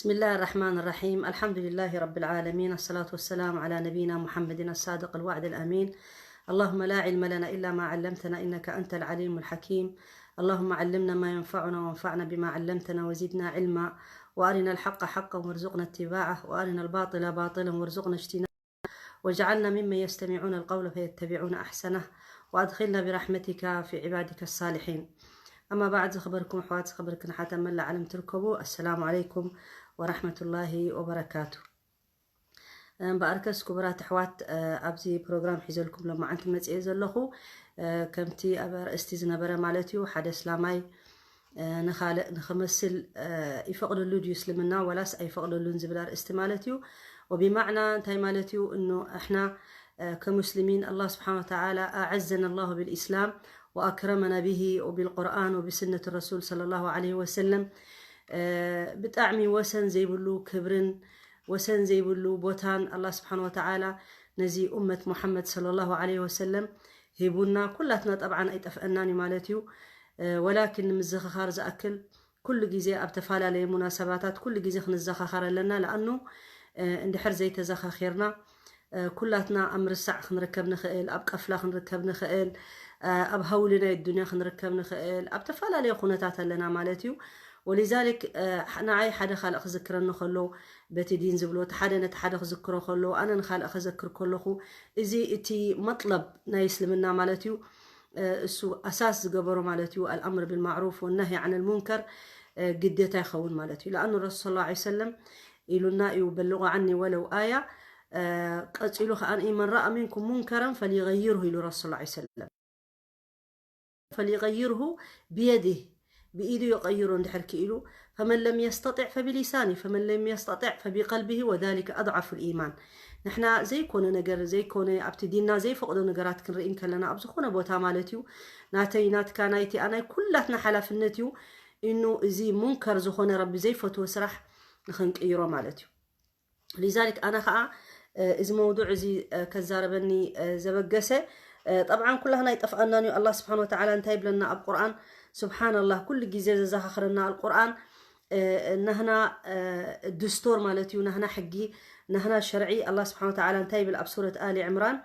بسم الله الرحمن الرحيم. الحمد لله رب العالمين. الصلاة والسلام على نبينا محمد الصادق الوعد الأمين. اللهم لا علم لنا إلا ما علمتنا إنك أنت العليم الحكيم. اللهم علمنا ما ينفعنا وانفعنا بما علمتنا وزدنا علما، وأرنا الحق حقا وارزقنا اتباعه، وأرنا الباطل باطلا وارزقنا اجتنابه، واجعلنا ممن يستمعون القول فيتبعون أحسنه، وأدخلنا برحمتك في عبادك الصالحين. أما بعد، ዝኸበርኩም ኣሕዋት፣ ዝኸበርክን ሓታ መላ ዓለም ትርከቡ፣ ኣሰላሙ ዓለይኩም ወራሕመቱላሂ ወበረካቱ። እምበኣርከስ ክቡራት ኣሕዋት፣ እ፣ ኣብዚ ፕሮግራም ሒዘልኩም ሎማዓንቲ መፅኤ ዘለኹ፣ እ፣ ከምቲ ኣብ ኣርእስቲ ዝነበረ ማለት እዩ፣ ሓደ እስላማይ፣ እ፣ ንኻልእ ንኽመስል፣ እ፣ ይፈቕደሉ ድዩ እስልምና ወላስ ኣይፈቕደሉን ዝብል ኣርእስቲ ማለት እዩ። ወቢማዕና እንታይ ማለት እዩ? እኑ ኣሕና፣ እ፣ ከሙስሊሚን ኣላህ ስብሓን ወተዓላ ኣዐዘና ኣላሁ ብልኢስላም ወኣክረመና ብሂ ወብልቁርኣን ወብስነት ረሱል ሰለላሁ ዓለይሂ ወሰለም፣ እ፣ ብጣዕሚ ወሰን ዘይብሉ ክብርን ወሰን ዘይብሉ ቦታን ኣላህ ስብሓን ወተዓላ ነዚ ኡመት ሙሓመድ ሰለላሁ ዓለይሂ ወሰለም ሂቡና። ኩላትና ጠብዓን ኣይጠፍአናን እዩ ማለት እዩ። እ፣ ወላኪን ንምዝኽኻር ዝኣክል ኩሉ ግዜ ኣብ ተፈላለየ ሙናሰባታት ኩሉ ግዜ ክንዘኻኸር ኣለና። ለኣኑ፣ እ፣ እንድሕር ዘይተዘኻኺርና፣ እ፣ ኩላትና ኣብ ምርሳዕ ክንርከብ ንኽእል፣ ኣብ ቀፍላ ክንርከብ ንኽእል፣ እ፣ ኣብ ሃውሊ ናይ ዱንያ ክንርከብ ንኽእል፣ ኣብ ተፈላለየ ኩነታት ኣለና ማለት እዩ። ወሊዛሊክ፣ እ፣ ንዓይ ሓደ ካልእ ክዝክረኒ ከሎ፣ በቲ ዲን ዝብሎ፣ እቲ ሓደ ነቲ ሓደ ክዝክሮ ከሎ፣ ኣነ ንኻልእ ከዘክር ከለኹ፣ እዚ እቲ መጥለብ ናይ እስልምና ማለት እዩ። እ፣ እሱ ኣሳስ ዝገበሮ ማለት እዩ፣ ኣልኣምር ብልማዕሩፍ ወናሂ ዓን ልሙንከር፣ እ፣ ግዴታ ይኸውን ማለት እዩ። ለኣኑ ረሱል ሰለላሁ ዓለይሂ ወሰለም ኢሉና እዩ፣ በልቑ ዓኒ ወለው ኣያ። እ፣ ቀፂሉ ከኣ፣ መን ረኣ ሚንኩም ሙንከረን ፈሊገይርሁ ኢሉ ረሱል ሰለላሁ ዓለይሂ ወሰለም። ፈሊገይርሁ ብየዲህ፣ ብኢዱ ይቐይሮ እንድሕር ክኢሉ፣ ፈመን ለም የስተጢዕ ፈቢሊሳኒ፣ ፈመን ለም የስተጢዕ ፈቢቀልቢሂ ወዛሊከ ኣድዓፉ ልኢማን። ንሕና ዘይኮነ ነገር፣ ዘይኮነ ኣብቲ ዲንና ዘይፈቕዶ ነገራት ክንርኢ እንከለና፣ ኣብ ዝኾነ ቦታ ማለት እዩ፣ ናተይ፣ ናትካ፣ ናይቲ፣ ኣናይ፣ ኩላትና ሓላፍነት እዩ። እኑ እዚ ሙንከር ዝኾነ ረቢ ዘይፈትዎ ስራሕ ንኽንቅይሮ ማለት እዩ። ሊዛሊክ ኣነ ኸዓ፣ እ፣ እዚ መውዱዕ እዚ፣ እ፣ ከዛረበኒ፣ እ፣ ዘበገሰ፣ እ፣ ጠብዓን ኩላህና ይጠፍኣናን እዩ። ኣላህ ስብሓን ወተዓላ እንታይ ይብለና ኣብ ቁርኣን? ስብሓንላህ፣ ኩሉ ግዜ ዘዘኻኽረና ኣልቁርኣን፣ እ፣ ናህና፣ እ፣ ድስቶር ማለት እዩ፣ ናህና ሕጊ፣ ናህና ሸርዒ። ኣላህ ስብሓን ወተዓላ እንታይ ይብል ኣብ ሱረት ኣሊ ዕምራን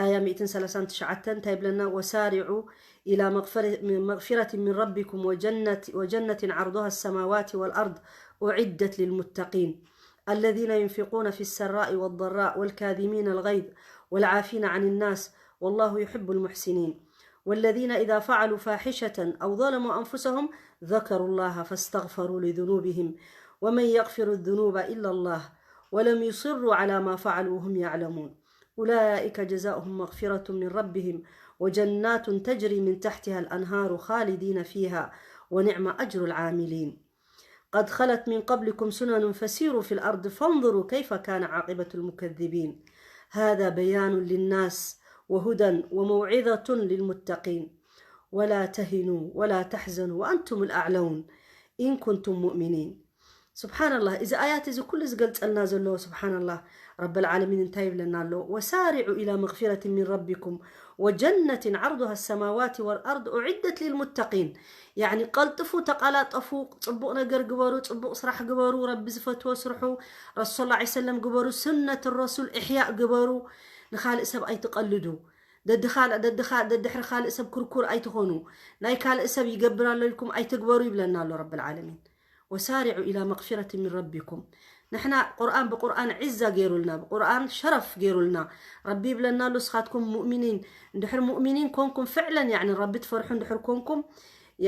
ኣያ ሚእትን ሰላሳን ትሽዓተን እንታይ ይብለና? ወሳሪዑ ኢላ መግፈረ-፣ መግፊረት ምን ረቢኩም ወጀነት-፣ ወጀነትን ዓርዱሃ ሰማዋት ወልኣርድ ኡዒደት ልልሙተቂን። الذين ينفقون في السراء والضراء والكاظمين الغيظ والعافين عن الناس والله يحب المحسنين. والذين إذا فعلوا فاحشة أو ظلموا أنفسهم ذكروا الله فاستغفروا لذنوبهم ومن يغفر الذنوب إلا الله ولم يصروا على ما فعلوا وهم يعلمون. أولئك جزاؤهم مغفرة من ربهم وجنات تجري من تحتها الأنهار خالدين فيها ونعم أجر العاملين. قد خلت من قبلكم سنن فسيروا في الأرض فانظروا كيف كان عاقبة المكذبين. هذا بيان للناس وهدى وموعظة للمتقين. ولا تهنوا ولا تحزنوا وأنتم الأعلون إن كنتم مؤمنين. ስብሓንላህ፣ እዚ ኣያት እዚ ኩሉ ዝገልጸልና ዘሎ፣ ስብሓንላህ፣ ረብል ዓለሚን እንታይ ይብለና ኣሎ? ወሳሪዑ ኢላ መግፊረትን ሚን ረቢኩም ወጀነትን ዓርዱሃ ሰማዋት ወልኣርድ ኡዒደት ሊልሙተቂን። ያዕኒ፣ ቀልጥፉ፣ ተቃላጠፉ፣ ጽቡቕ ነገር ግበሩ፣ ጽቡቕ ስራሕ ግበሩ፣ ረቢ ዝፈትዎ ስርሑ፣ ረሱል ሰለላሁ ዐለይሂ ወሰለም ግበሩ፣ ሱነት ረሱል ኢሕያእ ግበሩ፣ ንኻልእ ሰብ ኣይትቐልዱ፣ ደድኻ-፣ ደድኻ-፣ ደድሕሪ ካልእ ሰብ ክርኩር ኣይትኾኑ፣ ናይ ካልእ ሰብ ይገብር ኣሎ ኢልኩም ኣይትግበሩ ይብለና ኣሎ ረብል ዓለሚን። ወሳሪዑ ኢላ መግፊረትን ሚን ረቢኩም። ንሕና ቁርኣን ብቁርኣን ዒዛ ገይሩልና፣ ብቁርኣን ሸረፍ ገይሩልና። ረቢ ይብለና ኣሎ፣ ንስኻትኩም ሙእሚኒን፣ እንድሕር ሙእሚኒን ኮንኩም፣ ፍዕለን፣ ያዕኒ፣ ረቢ ትፈርሑ እንድሕር ኮንኩም፣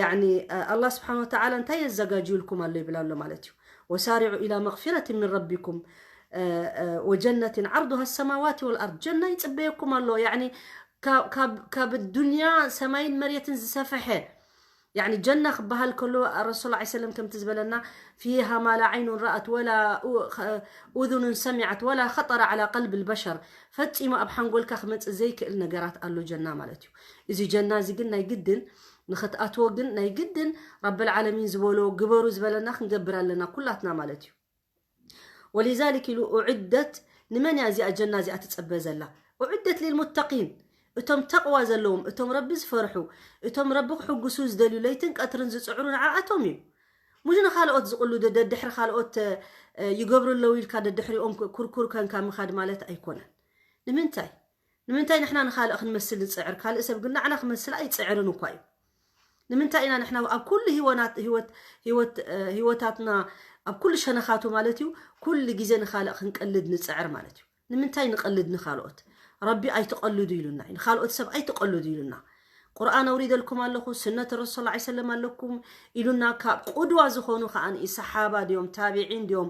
ያዕኒ፣ እ፣ ኣላህ ስብሓን ወተዓላ እንታይ የዘጋጅዩልኩም ኣሎ ይብል ኣሎ ማለት እዩ። ወሳሪዑ ኢላ መግፊረትን ሚን ረቢኩም፣ እ፣ እ፣ ወጀነትን ዓርዱሃ ሰማዋት ወልኣርድ። ጀና ይጽበየኩም ኣሎ፣ ያዕኒ፣ ካብ፣ ካብ፣ ካብ ዱንያ ሰማይን መሬትን ዝሰፈሐ። ያዕኒ፣ ጀና ክበሃል ከሎ፣ ረሱል ሰለላሁ ዐለይሂ ወሰለም ከምቲ ዝበለና፣ ፊሃ ማ ላ ዓይኑን ረኣት ወላ ኡ-፣ ኸ-፣ ኡዙኑን ሰሚዐት ወላ ኸጠረ ዓላ ቀልቢ ልበሸር። ፈጺሙ ኣብ ሓንጎልካ ክመጽእ ዘይክእል ነገራት ኣሎ ጀና ማለት እዩ። እዚ ጀና እዚ ግን ናይ ግድን ንኽትኣትዎ ግን ናይ ግድን ረብል ዓለሚን ዝበሎ ግበሩ ዝበለና ክንገብር ኣለና ኩላትና ማለት እዩ። ወሊዛሊክ ኢሉ ኡዕደት፣ ንመን እያ እዚኣ ጀና እዚኣ ትጸበ ዘላ? ኡዕደት ሊልሙተቂን፣ እቶም ተቕዋ ዘለዎም፣ እቶም ረቢ ዝፈርሑ፣ እቶም ረቢ ክሕጉሱ ዝደልዩ፣ ለይትን ቀትርን ዝጽዕሩ ንዓኣቶም እዩ። ሙሽ ንኻልኦት ዝቕልዱ ደድሕሪ ካልኦት ይገብሩ ኣለዉ ኢልካ ደድሕሪኦም ኩርኩር ከንካ ምኻድ ማለት ኣይኮነን። ንምንታይ? ንምንታይ ንሕና ንኻልእ ክንመስል ንፅዕር? ካልእ ሰብ ግን ንዓና ክመስል ኣይፅዕርን እኳ እዩ። ንምንታይ ኢና ንሕና ኣብ ኩሉ ህይወታትና ኣብ ኩሉ ሸነኻቱ ማለት እዩ ኩሉ ግዜ ንኻልእ ክንቀልድ ንፅዕር ማለት እዩ? ንምንታይ ንቐልድ ንኻልኦት? ረቢ ኣይትቐልዱ ኢሉና እዩ። ንኻልኦት ሰብ ኣይትቐልዱ ኢሉና። ቁርኣን ኣውሪደልኩም ኣለኹ፣ ስነት ረሱል ሰለላሁ ዐለይሂ ወሰለም ኣለኩም ኢሉና። ካብ ቁድዋ ዝኾኑ ከኣ ሰሓባ ድዮም፣ ታቢዒን ድዮም፣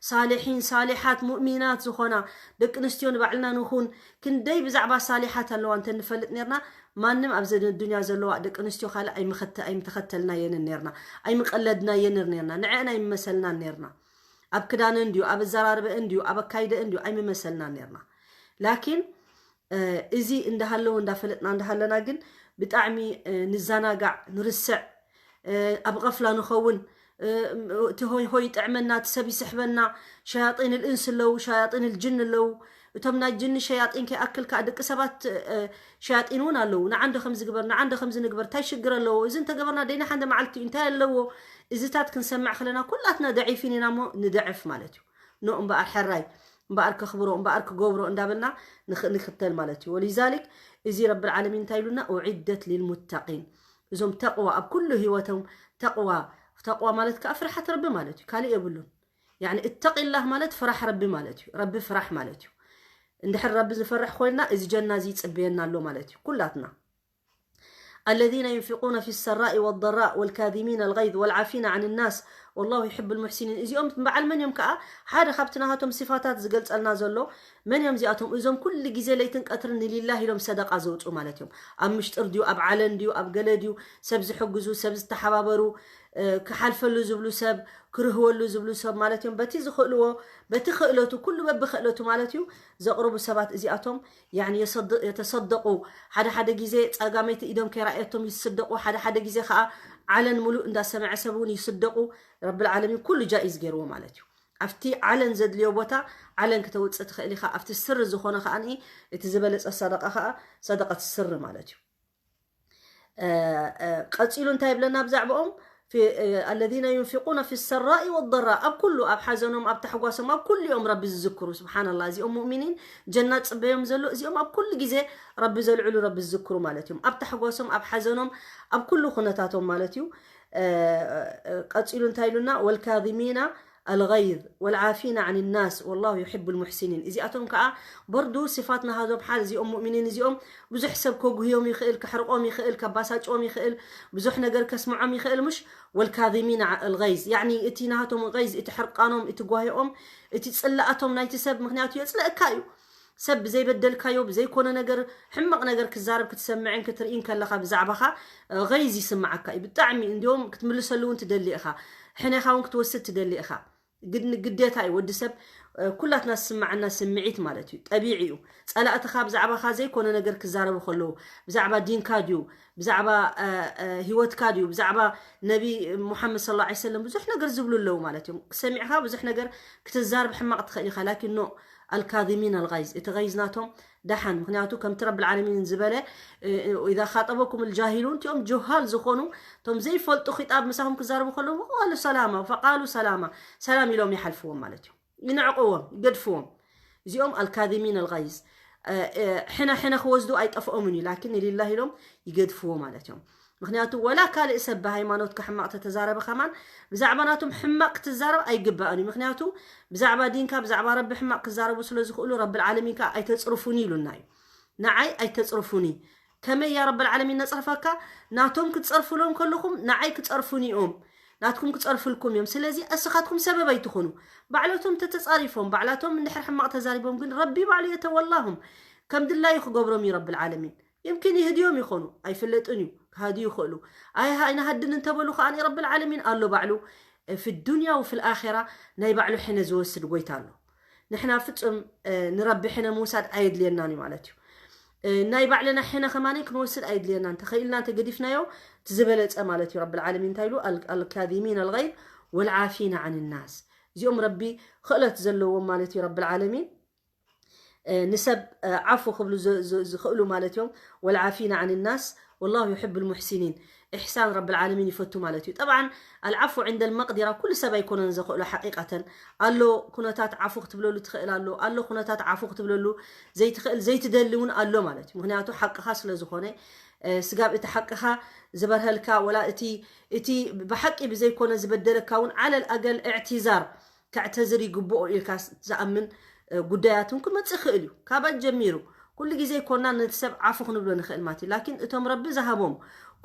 ሳሊሒን ሳሊሓት ሙእሚናት ዝኾና ደቂ ኣንስትዮ ንባዕልና ንኹን። ክንደይ ብዛዕባ ሳሊሓት ኣለዋ እንተ ንፈልጥ ነርና፣ ማንም ኣብዚ ዱንያ ዘለዋ ደቂ ኣንስትዮ ካልእ ኣይምኸተ ኣይምተኸተልናየንን ነርና፣ ኣይምቐለድናየንን ነርና፣ ንዐአን ኣይምመሰልናን ነርና። ኣብ ክዳነን ድዩ፣ ኣብ ኣዘራርበአን ድዩ፣ ኣብ ኣካይደአን ድዩ ኣይምመሰልናን ነርና። ላኪን እዚ እንዳሃለዉ እንዳፈለጥና እንዳሃለና ግን ብጣዕሚ ንዘናጋዕ፣ ንርስዕ፣ ኣብ ቐፍላ ንኸውን። እቲ ሆይ ሆይ ይጥዕመና፣ እቲ ሰብ ይስሕበና። ሸያጢን ልእንስ ኣለዉ፣ ሸያጢን ልጅን ኣለዉ። እቶም ናይ ጅኒ ሸያጢን ከይኣክል ከዓ ደቂ ሰባት ሸያጢን እውን ኣለዉ። ንዓንዶ ከምዚ ግበር፣ ንዓንዶ ከምዚ ንግበር፣ እንታይ ሽግር ኣለዎ? እዚ እንተገበርና ደይና ሓንደ መዓልቲ እዩ፣ እንታይ ኣለዎ? እዚታት ክንሰምዕ ከለና ኩላትና ደዒፊን ኢና እሞ ንደዕፍ ማለት እዩ። ኖ እምበኣር ሕራይ እምበኣር ከኽብሮ እምበኣር ክገብሮ እንዳበልና ንኽ- ንኽተል ማለት እዩ። ወሊዛሊክ እዚ ረብል ዓለሚን እንታይ ኢሉና? ኡዒደት ሊልሙተቂን፣ እዞም ተቕዋ ኣብ ኩሉ ህይወቶም ተቕዋ። ተቕዋ ማለት ከዓ ፍርሓት ረቢ ማለት እዩ፣ ካልእ የብሉን። ያኒ እተቂላህ ማለት ፍራሕ ረቢ ማለት እዩ። ረቢ ፍራሕ ማለት እዩ። እንድሕር ረቢ ዝፈርሕ ኮይንና እዚ ጀና እዚ ይፅበየና ኣሎ ማለት እዩ። ኩላትና الذين ينفقون في السراء والضراء والكاظمين الغيظ والعافين عن الناس والله يحب المحسنين። እዚኦም በዓል መን እዮም ከዓ? ሓደ ካብቲ ናሃቶም ሲፋታት ዝገልጸልና ዘሎ መን እዮም እዚኣቶም? እዞም ኩሉ ግዜ ለይትን ቀትርን ንሊላህ ኢሎም ሰደቃ ዘውፅኡ ማለት እዮም። ኣብ ምሽጥር ድዩ፣ ኣብ ዓለን ድዩ፣ ኣብ ገለ ድዩ፣ ሰብ ዝሕግዙ፣ ሰብ ዝተሓባበሩ፣ እ፣ ክሓልፈሉ ዝብሉ ሰብ፣ ክርህወሉ ዝብሉ ሰብ ማለት እዮም። በቲ ዝኽእልዎ፣ በቲ ክእለቱ፣ ኩሉ በብክእለቱ ማለት እዩ ዘቕርቡ ሰባት እዚኣቶም ያኒ የሰድ- የተሰደቁ። ሓደ ሓደ ግዜ ጸጋመይቲ ኢዶም ከይረኣየቶም ይስደቁ፣ ሓደ ሓደ ግዜ ከዓ ዓለን ሙሉእ እንዳሰምዐ ሰብ እውን ይስደቁ። ረብል ዓለሚን ኩሉ ጃኢዝ ገይርዎ ማለት እዩ። ኣብቲ ዓለን ዘድልዮ ቦታ ዓለን ክተውፅእ ትኽእል ኢኻ። ኣብቲ ስሪ ዝኾነ ከዓ እቲ ዝበለፀ ሰደቃ ከዓ ሰደቀት ስሪ ማለት እዩ። እ፣ እ፣ ቀፂሉ እንታይ ይብለና ብዛዕባኦም? في- እ፣ الذين ينفقون في السراء والضراء፣ ኣብ ኩሉ፣ ኣብ ሓዘኖም፣ ኣብ ታሕጓሶም፣ ኣብ ኩሉ እዮም ረቢ ዝዝክሩ። ስብሓንላ፣ እዚኦም ሙእሚኒን ጀና ፅበዮም ዘሎ እዚኦም ኣብ ኩሉ ግዜ ረቢ ዘልዕሉ፣ ረቢ ዝዝክሩ ማለት እዮም። ኣብ ታሕጓሶም፣ ኣብ ሓዘኖም፣ ኣብ ኩሉ ኩነታቶም ማለት እዩ። እ፣ እ፣ ቀፂሉ እንታይ ኢሉና? والكاظمين الغيظ والعافين عن الناس والله يحب المحسنين። እዚኣቶም ከዓ በርዱ ሲፋት ናሃዞም ሓል እዚኦም ሙእሚኒን እዚኦም ብዙሕ ሰብ ከጉህዮም ይኽእል፣ ከሕርቆም ይኽእል፣ ከባሳጭዎም ይኽእል፣ ብዙሕ ነገር ከስምዖም ይኽእል። ምሽ والكاظمين الغيظ ያኒ እቲ ናሃቶም غيظ፣ እቲ ሕርቃኖም፣ እቲ ጓሂኦም፣ እቲ ፅላኣቶም ናይቲ ሰብ ምክንያቱ የፅለእካ እዩ። ሰብ ብዘይበደልካዮ ብዘይኮነ ነገር ሕማቕ ነገር ክዛረብ ክትሰምዕን ክትርኢን ከለኻ ብዛዕባኻ غيظ ይስምዓካ እዩ ብጣዕሚ። እንዲዮም ክትምልሰሉ እውን ትደሊ ኢኻ፣ ሕነኻ እውን ክትወስድ ትደሊ ኢኻ። ግን ግዴታ እዩ ወዲ ሰብ፣ እ፣ ኩላትና ዝስምዓና ስምዒት ማለት እዩ፣ ጠቢዒ እዩ። ጸላእትኻ ብዛዕባኻ ዘይኮነ ነገር ክዛረቡ ከለዉ፣ ብዛዕባ ዲንካ ድዩ፣ ብዛዕባ፣ እ፣ እ፣ ህይወትካ ድዩ፣ ብዛዕባ ነቢ ሙሓመድ ሰለላሁ ዐለይሂ ወሰለም ብዙሕ ነገር ዝብሉ ኣለዉ ማለት እዮም። ሰሚዕኻ ብዙሕ ነገር ክትዛረብ ሕማቕ ትኽእል ኢኻ፣ ላኪን ኖ፣ ኣልካዚሚን ኣልጋይዝ፣ እቲ ገይዝ ናቶም ደሓን። ምክንያቱ ከምቲ ረብል ዓለሚን ዝበለ፣ እ፣ እ፣ ኢዛ ካጠበኩም ልጃሂሉን፣ እቲኦም ጁሃል ዝኾኑ፣ እቶም ዘይፈልጡ ኺጣብ ምሳኹም ክዛረቡ ከለዉ፣ ወቃሉ ሰላማ፣ ፈቃሉ ሰላማ፣ ሰላም ኢሎም ይሓልፍዎም ማለት እዩ። ይንዕቅዎም፣ ይገድፍዎም። እዚኦም ኣልካዚሚን ኣልጋይዝ፣ እ፣ እ፣ ሕነ ሕነ ክወስዱ ኣይጠፍኦምን እዩ፣ ላኪን ንሊላህ ኢሎም ይገድፍዎ ማለት እዮም። ምክንያቱ ወላ ካልእ ሰብ ብሃይማኖትካ ሕማቕ ተተዛረበ ከማን ብዛዕባ ናቶም ሕማቕ ክትዛረብ ኣይግባእን እዩ። ምክንያቱ ብዛዕባ ዲንካ፣ ብዛዕባ ረቢ ሕማቕ ክዛረቡ ስለ ዝኽእሉ ረብል ዓለሚን ከኣ ኣይተጽርፉኒ ኢሉና እዩ። ንዓይ ኣይተጽርፉኒ። ከመይ ያ ረብል ዓለሚን ነጽርፈካ? ናቶም ክትጸርፉሎም ከለኹም ንዓይ ክጸርፉኒ እዮም። ናትኩም ክጸርፍልኩም እዮም። ስለዚ እስኻትኩም ሰበብ ኣይትኾኑ። ባዕለቶም ተተጻሪፎም፣ ባዕላቶም እንድሕር ሕማቕ ተዛሪቦም ግን ረቢ ባዕሉ የተወላሁም። ከም ድላዩ ክገብሮም እዩ ረብል ዓለሚን። يمكن ይህድዮም ይኾኑ፣ ኣይፍለጥን እዩ፣ ክሃድዩ ይኽእሉ። ኣይ፣ ኣይንሃድን እንተበሉ ከኣ ረብል ዓለሚን ኣሎ ባዕሉ፣ እ፣ في الدنيا وفي الآخرة ናይ ባዕሉ ሕነ ዝወስድ ጎይታ ኣሎ። ንሕና ፍጹም፣ እ፣ ንረቢ ሕነ ምውሳድ ኣየድልየናን እዩ ማለት እዩ። እ፣ ናይ ባዕልና ሕነ ከማን ክንወስድ ኣየድልየናን። ተኸኢልና እንተገዲፍናዮ፣ እቲ ዝበለጸ ማለት እዩ። ረብል ዓለሚን እንታይ ኢሉ? ال-، الكاظمين الغيظ والعافين عن الناس። እዚኦም ረቢ ክእለት ዘለዎም ማለት እዩ፣ ረብል ዓለሚን። እ፣ ንሰብ፣ እ፣ ዓፉ ክብሉ ዝ-፣ ዝ-፣ ዝኽእሉ ማለት እዮም። والعافين عن الناس والله يحب المحسنين. إحسان رب العالمين ይፈቱ ማለት እዩ። ጠብዓን ኣልዓፉ ዕንደል መቅዲራ ኩሉ ሰብ ኣይኮነን ዘኽእሎ ሓቂቃተን። ኣሎ ኩነታት ዓፉ ክትብለሉ ትኽእል ኣሎ፣ ኣሎ ኩነታት ዓፉ ክትብለሉ ዘይትኽእል ዘይትደሊ እውን ኣሎ ማለት እዩ። ምክንያቱ ሓቅኻ ስለ ዝኾነ፣ እ፣ ስጋብ እቲ ሓቅኻ ዝበርሀልካ ወላ እቲ፣ እቲ ብሓቂ ብዘይኮነ ዝበደለካ እውን ዓለል ኣገል እዕቲዛር ከዕተዝር ይግብኦ ኢልካ ዝኣምን፣ እ፣ ጉዳያት እውን ክመፅእ ይኽእል እዩ። ካብ ኣጀሚሩ ኩሉ ግዜ ይኮና ነቲ ሰብ ዓፉ ክንብሎ ንኽእል ማለት እዩ። ላኪን እቶም ረቢ ዝሃቦም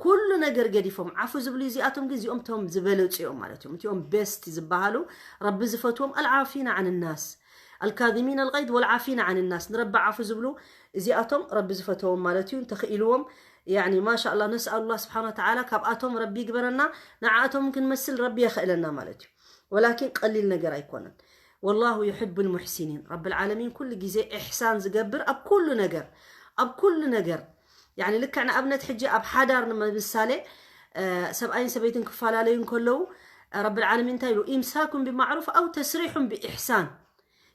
ኩሉ ነገር ገዲፎም ዓፉ ዝብሉ እዚኣቶም ግን እዚኦም እቶም ዝበለፁ እዮም ማለት እዮም። እቲኦም ቤስት ዝበሃሉ ረቢ ዝፈትዎም ኣልዓፊና ዓን ናስ ኣልካዚሚን ኣልቀይድ ወልዓፊና ዓን ናስ ንረቢ ዓፉ ዝብሉ እዚኣቶም ረቢ ዝፈተዎም ማለት እዩ። እንተኽኢልዎም ያኒ ማሻ ኣላ ነስኣሉላ ስብሓን ወተዓላ ካብኣቶም ረቢ ይግበረና። ንዓኣቶም ክንመስል ረቢ የኽእለና ማለት እዩ። ወላኪን ቀሊል ነገር ኣይኮነን። ወላሁ ዩሕቡ ልሙሕሲኒን። ረቢ ልዓለሚን ኩሉ ግዜ ኢሕሳን ዝገብር ኣብ ኩሉ ነገር፣ ኣብ ኩሉ ነገር። ያኒ ልክዕ ንኣብነት ሕጂ ኣብ ሓዳር ንምሳሌ፣ እ፣ ሰብኣይን ሰበይትን ክፈላለዩ እንከለዉ፣ እ፣ ረቢ ልዓለሚን እንታይ ኢሉ? ኢምሳኩም ብማዕሩፍ ኣው ተስሪሑም ብኢሕሳን።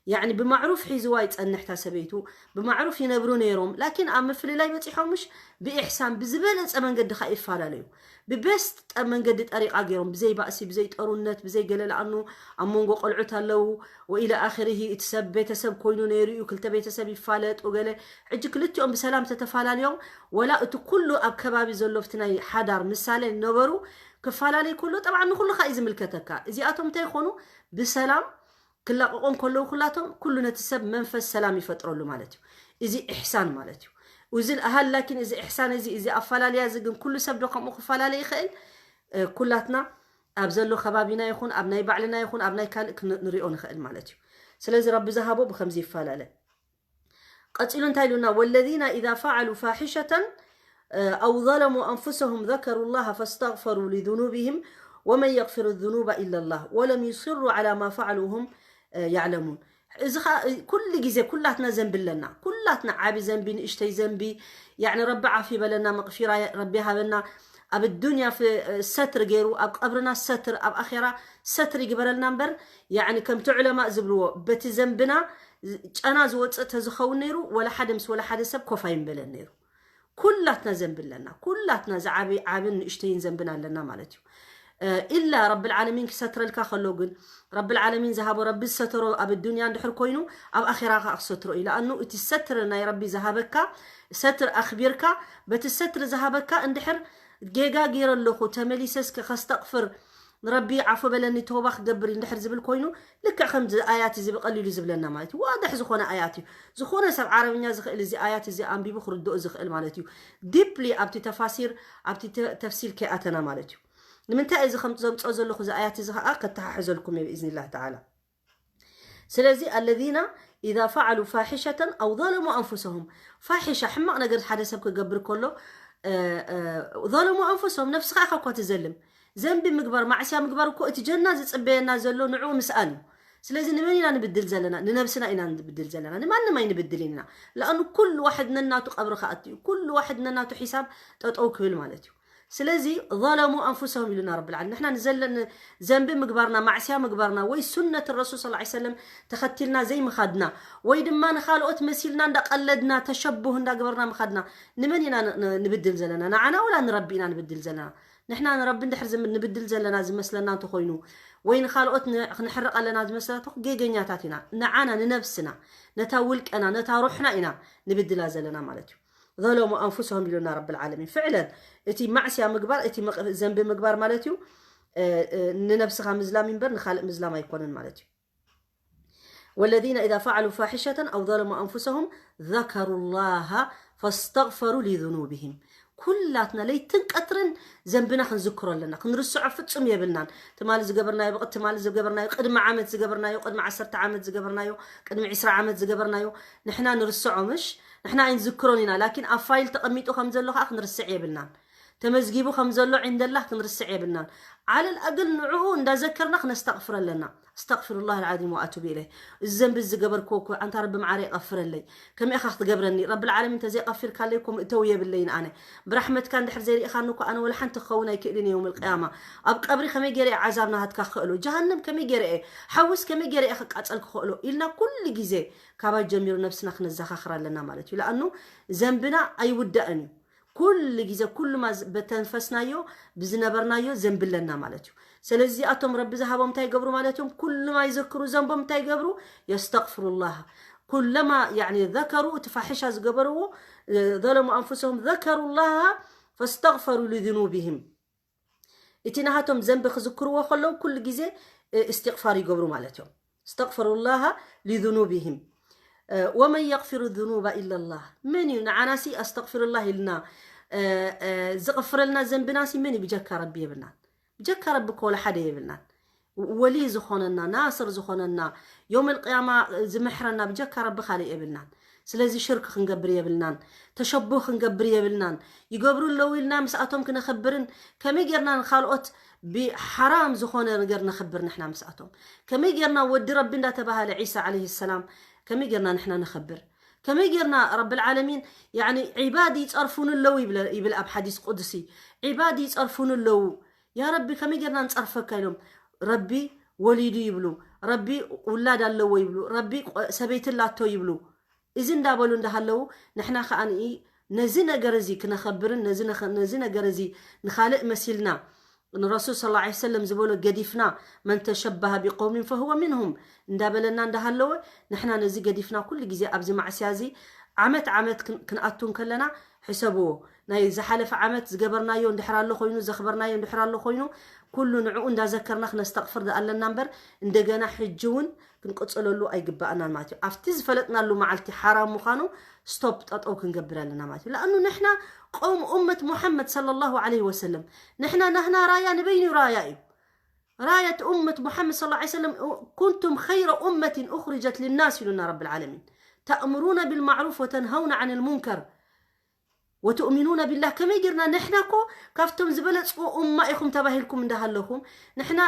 ያኒ ብማዕሩፍ ሒዝዋ ይጸንሕ እታ ሰበይቱ፣ ብማዕሩፍ ይነብሩ ነይሮም። ላኪን ኣብ ምፍልላይ በጺሖም ምሽ ብኢሕሳን ብዝበለጸ መንገዲ ኸኣ ይፈላለዩ። ብቤስት ጠ-፣ መንገዲ ጠሪቓ ገይሮም፣ ብዘይ ባእሲ፣ ብዘይ ጠሩነት፣ ብዘይ ገለ ለኣኑ ኣብ መንጎ ቆልዑት ኣለዉ፣ ወኢለ ኣኽርሂ፣ እቲ ሰብ ቤተሰብ ኮይኑ ነይሩ እዩ፣ ክልተ ቤተሰብ ይፋለጥ ወገለ። ሕጂ ክልቲኦም ብሰላም ተተፈላለዮም፣ ወላ እቲ ኩሉ ኣብ ከባቢ ዘሎ ኣብቲ ናይ ሓዳር ምሳሌ ነበሩ ክፈላለይ ከሎ፣ ጠብዓን ንኹሉ ኸኣ እዩ ዝምልከተካ። እዚኣቶም እንታይ ይኾኑ? ብሰላም ክላቀቆም ከለዉ ኩላቶም ኩሉ ነቲ ሰብ መንፈስ ሰላም ይፈጥረሉ ማለት እዩ። እዚ ኢሕሳን ማለት እዩ። እዚ ኣሃል ላኪን እዚ ኢሕሳን እዚ፣ እዚ ኣፈላለያ እዚ ግን ኩሉ ሰብ ዶ ከምኡ ክፈላለ ይኽእል? እ፣ ኩላትና ኣብ ዘሎ ከባቢና ይኹን ኣብ ናይ ባዕልና ይኹን ኣብ ናይ ካልእ ክን-፣ ንሪኦ ንኽእል ማለት እዩ። ስለዚ ረቢ ዝሃቦ ብኸምዚ ይፈላለ። ቀጺሉ እንታይ ኢሉና? ወለዚነ ኢዛ ፈዓሉ ፋሒሸተን፣ እ፣ ኣው ዘለሙ ኣንፉሰሁም ዘከሩ ላሃ ፈስተግፈሩ ሊዙኑብሂም ወመን የግፊሩ ዙኑበ ኢላ ላህ ወለም ዩስሩ ዓላ ማ ፈዓሉ ወሁም፣ እ፣ ያዕለሙን። እዚ ኸኣ፣ እ፣ ኩሉ ግዜ ኩላትና ዘንቢ ኣለና። ኩላትና ዓቢ ዘንቢ፣ ንእሽተይ ዘንቢ፣ ያዕኒ ረቢ ዓፊ በለና፣ መቕፊራ ረቢ ሃበና። ኣብ ዱንያ ፍ-፣ ሰትር ገይሩ፣ ኣብ ቀብርና ሰትር፣ ኣብ ኣኼራ ሰትር ይግበረልና እምበር፣ ያዕኒ ከምቲ ዑለማእ ዝብልዎ፣ በቲ ዘንብና ዝ-፣ ጨና ዝወጽእ ተዝኸውን ነይሩ፣ ወላ ሓደ ምስ ወላ ሓደ ሰብ ኮፍ ኣይምበለን ነይሩ። ኩላትና ዘንቢ ኣለና። ኩላትና ዝዓቢ-፣ ዓብን ንእሽተይን ዘንብና ኣለና ማለት እዩ። እ፣ ኢላ ረብል ዓለሚን ክሰትረልካ ከሎ ግን፣ ረብል ዓለሚን ዝሃቦ ረቢ ዝሰተሮ ኣብ ዱንያ እንድሕር ኮይኑ፣ ኣብ ኣኼራ ኸኣ ክሰትሮ እዩ። ለኣኑ እቲ ሰትር ናይ ረቢ ዝሃበካ፣ ሰትር ኣኽቢርካ፣ በቲ ሰትር ዝሃበካ እንድሕር ጌጋ ገይረ ኣለኹ፣ ተመሊሰ እስከ ከስተቕፍር፣ ንረቢ ዓፎ በለኒ፣ ተውባ ክገብር እንድሕር ዝብል ኮይኑ፣ ልክዕ ከምዚ ኣያት እዚ ብቐሊሉ ዝብለና ማለት እዩ። ዋድሕ ዝኾነ ኣያት እዩ። ዝኾነ ሰብ ዓረብኛ ዝኽእል እዚ ኣያት እዚ ኣንቢቡ ክርድኦ ዝኽእል ማለት እዩ። ዲፕሊ ኣብቲ ተፋሲር፣ ኣብቲ ተ-፣ ተፍሲል ከይኣተና ማለት እዩ። ንምንታይ እዚ ከም ዘምጽኦ ዘለኹ እዚ ኣያት እዚ ኸኣ ከተሓሕዘልኩም እየ ብኢዝኒላህ ተዓላ። ስለዚ፣ ኣለዚነ ኢዛ ፈዓሉ ፋሒሸተን ኣው ዘለሙ ኣንፉሰሁም። ፋሒሻ፣ ሕማቕ ነገር ሓደ ሰብ ክገብር ከሎ፣ እ፣ እ፣ ዘለሙ ኣንፉሰሁም፣ ነፍስኻ ኢኻ እኳ ትዘልም። ዘንቢ ምግባር፣ ማዕስያ ምግባር እኮ እቲ ጀና ዝጽበየና ዘሎ ንዕኡ ምስኣን እዩ። ስለዚ ንመን ኢና ንብድል ዘለና? ንነብስና ኢና ንብድል ዘለና። ንማንም ኣይንብድልን ኢና። ለኣኑ ኩሉ ዋሕድ ነናቱ ቀብሪ ክኣቱ እዩ። ኩሉ ዋሕድ ነናቱ ሒሳብ ጠጠው ክብል ማለት እዩ። ስለዚ ዘለሙ ኣንፉሰሁም ኢሉና ረብል ዓለሚን። ንሕና ንዘለን ዘንቢ ምግባርና፣ ማዕስያ ምግባርና፣ ወይ ሱነት ረሱል ሰለላሁ ዐለይሂ ወሰለም ተኸቲልና ዘይምኻድና፣ ወይ ድማ ንኻልኦት መሲልና እንዳቀለድና፣ ተሸቡህ እንዳገበርና ምኻድና፣ ንመን ኢና ን-፣ ን-፣ ንብድል ዘለና? ንዓና ወላ ንረቢ ኢና ንብድል ዘለና? ንሕና ንረቢ እንድሕር ዝም-፣ ንብድል ዘለና ዝመስለና እንተኾይኑ፣ ወይ ንኻልኦት ን-፣ ክንሕርቕ ኣለና ዝመስለና እንተኾ-፣ ጌገኛታት ኢና። ንዓና፣ ንነብስና፣ ነታ ውልቀና፣ ነታ ሩሕና ኢና ንብድላ ዘለና ማለት እዩ። ዘለሙ ኣንፉሰሁም ኢሉና ረብል ዓለሚን። ፍዕለን፣ እቲ ማዕስያ ምግባር፣ እቲ መቕ-፣ ዘንቢ ምግባር ማለት እዩ፣ እ፣ እ፣ ንነብስኻ ምዝላም እምበር ንኻልእ ምዝላም ኣይኮነን ማለት እዩ። ወለዚነ ኢዛ ፈዓሉ ፋሒሸተን ኣው ዘለሙ ኣንፉሰሁም ዘከሩ ላሃ ፈስተግፈሩ ሊዙኑብሂም። ኩላትና ለይትን ቀትርን ዘንብና ክንዝክሮ ኣለና። ክንርስዖ ፍጹም የብልናን። ትማሊ ዝገበርናዮ፣ ብቕ-፣ ትማሊ ዝገበርናዮ፣ ቅድሚ ዓመት ዝገበርናዮ፣ ቅድሚ ዓሰርተ ዓመት ዝገበርናዮ፣ ቅድሚ ዕስራ ዓመት ዝገበርናዮ፣ ንሕና ንርስዖ ምሽ? ንሕና ኣይንዝክሮን ኢና። ላኪን ኣብ ፋይል ተቐሚጡ ከም ዘሎ ከኣ ክንርስዕ የብልናን። ተመዝጊቡ ከም ዘሎ ዒንደላህ ክንርስዕ የብልናን። ዓለል ኣገል ንዕኡ እንዳዘከርና ክነስተቕፍር ኣለና። ኣስተቕፊሩላህ ኣልዓዚም ወኣቱብ ኢለይህ። እዚ ዘንቢ ዝገበርክዎ እኮ፣ ኣንታ ረቢ መዓረ ይቐፍረለይ። ከመይ ኢኻ ክትገብረኒ? ረብል ዓለሚን እንተዘይቐፊርካለይ እኮ ምእተዊ የብለይን ኣነ። ብራሕመትካ እንድሕር ዘይርኢኻኒ እኮ ኣነ ወላ ሓንቲ ክኸውን ኣይክእልን እየ የውመል ቅያማ። ኣብ ቀብሪ ከመይ ገይረ እየ ዓዛብ ናሃትካ ክኽእሎ? ጀሃነም ከመይ ገይረ እየ? ሓዊስ ከመይ ገይረ እየ ክቃጸል ክኽእሎ? ኢልና ኩሉ ግዜ ካባይ ጀሚሩ ነብስና ክነዘኻኽር ኣለና ማለት እዩ። ለኣኑ ዘንብና ኣይውዳእን እዩ። ኩሉ ግዜ ኩሉ ማ በተንፈስናዮ ብዝነበርናዮ ዘንብለና ማለት እዩ። ስለዚ እዚኣቶም ረቢ ዝሃቦም እንታይ ይገብሩ ማለት እዮም? ኩሉ ማ ይዘክሩ ዘንቦም እንታይ ይገብሩ? የስተግፍሩላህ። ኩለማ ያኒ ዘከሩ እቲ ፋሕሻ ዝገበርዎ ዘለሙ ኣንፍሶም ዘከሩላህ ፈስተግፈሩ ሊዝኑብህም። እቲ ናሃቶም ዘንቢ ክዝክርዎ ከለዉ ኩሉ ግዜ እስትቕፋር ይገብሩ ማለት እዮም። እስተግፈሩላህ ሊዝኑብህም። ወመን የግፊሩ ዝኑባ ኢላላህ። መን እዩ ንዓናሲ ኣስተግፊሩላህ ኢልና ዝቕፍረልና ዘንብናሲ መን እዩ ብጀካ ረቢ የብልናን። ብጀካ ረቢ እኮ ወላ ሓደ የብልናን። ወሊ ዝኾነና ናስር ዝኾነና ዮም ልቅያማ ዝምሕረና ብጀካ ረቢ ካልእ የብልናን። ስለዚ ሽርክ ክንገብር የብልናን። ተሸቡህ ክንገብር የብልናን። ይገብሩ ኣለዉ ኢልና ምስኣቶም ክነኸብርን ከመይ ጌርና ንኻልኦት ብሓራም ዝኾነ ነገር ነኸብር ንሕና ምስኣቶም? ከመይ ጌርና ወዲ ረቢ እንዳተባሃለ ዒሳ ዓለይሂ ሰላም ከመይ ጌርና ንሕና ነኸብር? ከመይ ጌርና ረብል ዓለሚን ያኒ ዒባድ ይጸርፉን ኣለዉ ይብል ኣብ ሓዲስ ቁድሲ። ዒባድ ይጸርፉን ኣለዉ። ያ ረቢ ከመይ ጌርና ንጸርፈካ ኢሎም። ረቢ ወሊዱ ይብሉ፣ ረቢ ውላድ ኣለዎ ይብሉ፣ ረቢ ሰበይቲ ላቶ ይብሉ። እዚ እንዳበሉ እንዳሃለዉ ንሕና ከዓ ነዚ ነገር እዚ ክነኸብርን ነዚ ነገር እዚ ንኻልእ መሲልና ንረሱል ስ ላ ሰለም ዝበሎ ገዲፍና መን ተሸበሃ ቢቀውሚን ፈህወ ሚንሁም እንዳበለና እንዳሃለወ ንሕና ነዚ ገዲፍና ኩሉ ግዜ ኣብዚ ማዕስያ እዚ ዓመት ዓመት ክንኣቱ እንከለና ሕሰብዎ። ናይ ዝሓለፈ ዓመት ዝገበርናዮ እንድሕር ኣሎ ኮይኑ ዘኽበርናዮ እንድሕር ኣሎ ኮይኑ ኩሉ ንዕኡ እንዳዘከርና ክነስተቕፍር ኣለና እምበር እንደገና ሕጂ እውን ክንቅፅለሉ ኣይግባእናን ማለት እዩ። ኣብቲ ዝፈለጥናሉ መዓልቲ ሓራም ምዃኑ ስቶፕ ጠጠው ክንገብር ኣለና ማለት እዩ። ለኣኑ ንሕና ቆም ኡመት ሙሐመድ ሰለላሁ ዐለይሂ ወሰለም ንሕና ናህና ራያ ንበይኑ ራያ እዩ። ራየት ኡመት ሙሐመድ ሰለላሁ ዐለይሂ ወሰለም ኩንቱም ኸይረ ኡመትን ኡኽሪጀት ሊናስ ኢሉና ረብል ዓለሚን። ተእምሩነ ቢልማዕሩፍ ወተንሀውነ ዐን ልሙንከር ወትእሚኑነ ቢላህ። ከመይ ጌርና ንሕና እኮ ካብቶም ዝበለፅዎ ኡማ ኢኹም ተባሂልኩም እንዳሃለኹም ንሕና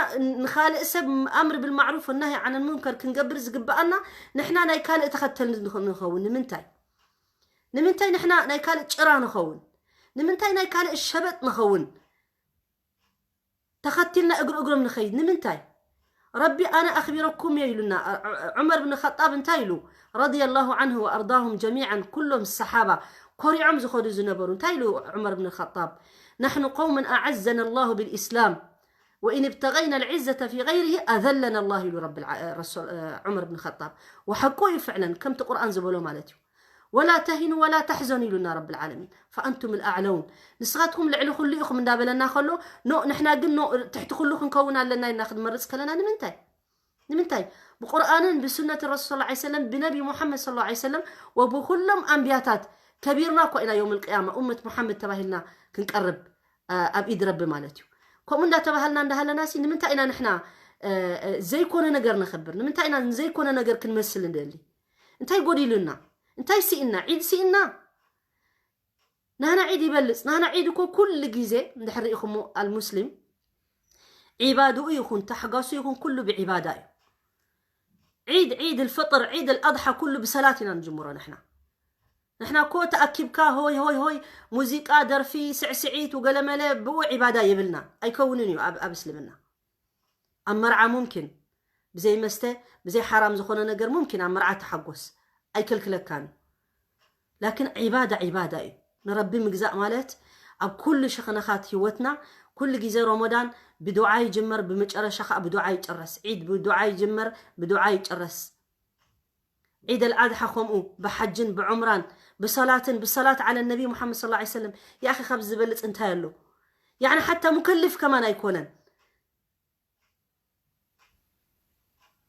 ንኻልእ ሰብ ኣምር ብልማዕሩፍ ወናሂ ዓን ሙንከር ክንገብር ዝግበኣና ንሕና ናይ ካልእ ተኸተል ንኸውን ንምንታይ? ንምንታይ ንሕና ናይ ካልእ ጭራ ንኸውን? ንምንታይ ናይ ካልእ ሸበጥ ንኸውን? ተኸቲልና እግሪ እግሮም ንኸይድ ንምንታይ? ረቢ ኣነ ኣኽቢረኩም እየ ኢሉና። ዑመር ብን ኸጣብ እንታይ ኢሉ? ረዲየላሁ ዓንሁ ወኣርዳሁም ጀሚዓን ኩሎም ሰሓባ ኮሪዖም ዝኾዱ ዝነበሩ እንታይ ኢሉ ዑመር ብን ኸጣብ? ናሕኑ ቀውምን ኣዓዘና ላሁ ብልኢስላም ወኢን ብተገይና ልዕዘተ ፊ ገይሪሂ ኣዘለና ላሁ ኢሉ ረቢ ዑመር ብን ኸጣብ። ወሓቁ እዩ ፍዕለን ከምቲ ቁርኣን ዝበሎ ማለት እዩ። ወላ ተሂኑ ወላ ተሕዘኑ ኢሉና ረብል ዓለሚን ፈኣንቱም ልኣዕለውን። ንስኻትኩም ልዕሊ ኩሉ ኢኹም እንዳበለና ከሎ ኖ ንሕና ግን ኖ ትሕቲ ኩሉ ክንከውን ኣለና ኢልና ክንመርፅ ከለና ንምንታይ? ንምንታይ? ብቁርኣንን ብሱነት ረሱል ስ ሰለም ብነቢ ሙሓመድ ስ ሰለም ወብኩሎም ኣንቢያታት ከቢርና እኮ ኢና ዮም ልቅያማ ኡመት ሙሓመድ ተባሂልና ክንቀርብ ኣብ ኢድ ረቢ ማለት እዩ። ከምኡ እንዳተባሃልና እንዳሃለና ሲ ንምንታይ ኢና ንሕና ዘይኮነ ነገር ነኸብር? ንምንታይ ኢና ዘይኮነ ነገር ክንመስል እንደሊ? እንታይ ጎዲሉና? እንታይ ስኢና? ዒድ ስኢና? ናህና ዒድ ይበልፅ። ናህና ዒድ እኮ ኩሉ ግዜ እንድሕር ርኢኹሞ ኣልሙስሊም ዒባድኡ ይኹን ታሕጋሱ ይኹን ኩሉ ብዒባዳ እዩ። ዒድ ዒድ ልፍጥር ዒድ ልኣድሓ ኩሉ ብሰላት ኢና ንጅምሮ ንሕና። ንሕና እኮ ተኣኪብካ ሆይ ሆይ ሆይ ሙዚቃ ደርፊ ስዕስዒት ውገለመለ ብኡ ዒባዳ የብልና ኣይከውንን እዩ ኣብ እስልምና። ኣብ መርዓ ሙምኪን ብዘይ መስተ ብዘይ ሓራም ዝኾነ ነገር ሙምኪን ኣብ መርዓ ተሓጎስ ኣይክልክለካን እዩ። ላኪን ዒባዳ ዒባዳ እዩ። ንረቢ ምግዛእ ማለት ኣብ ኩሉ ሸኸነኻት ህይወትና ኩሉ ግዜ ረመዳን ብዱዓ ይጅመር ብመጨረሻ ከዓ ብዱዓ ይጨረስ። ዒድ ብዱዓ ይጅመር ብዱዓ ይጨረስ። ዒድ ኣልኣድሓ ከምኡ ብሓጅን ብዑምራን ብሰላትን ብሰላት ዓለ ነቢ ሙሓመድ ስ ሰለም ያኺ ካብ ዝበልፅ እንታይ ኣሎ? ያዕኒ ሓታ ሙከልፍ ከማን ኣይኮነን።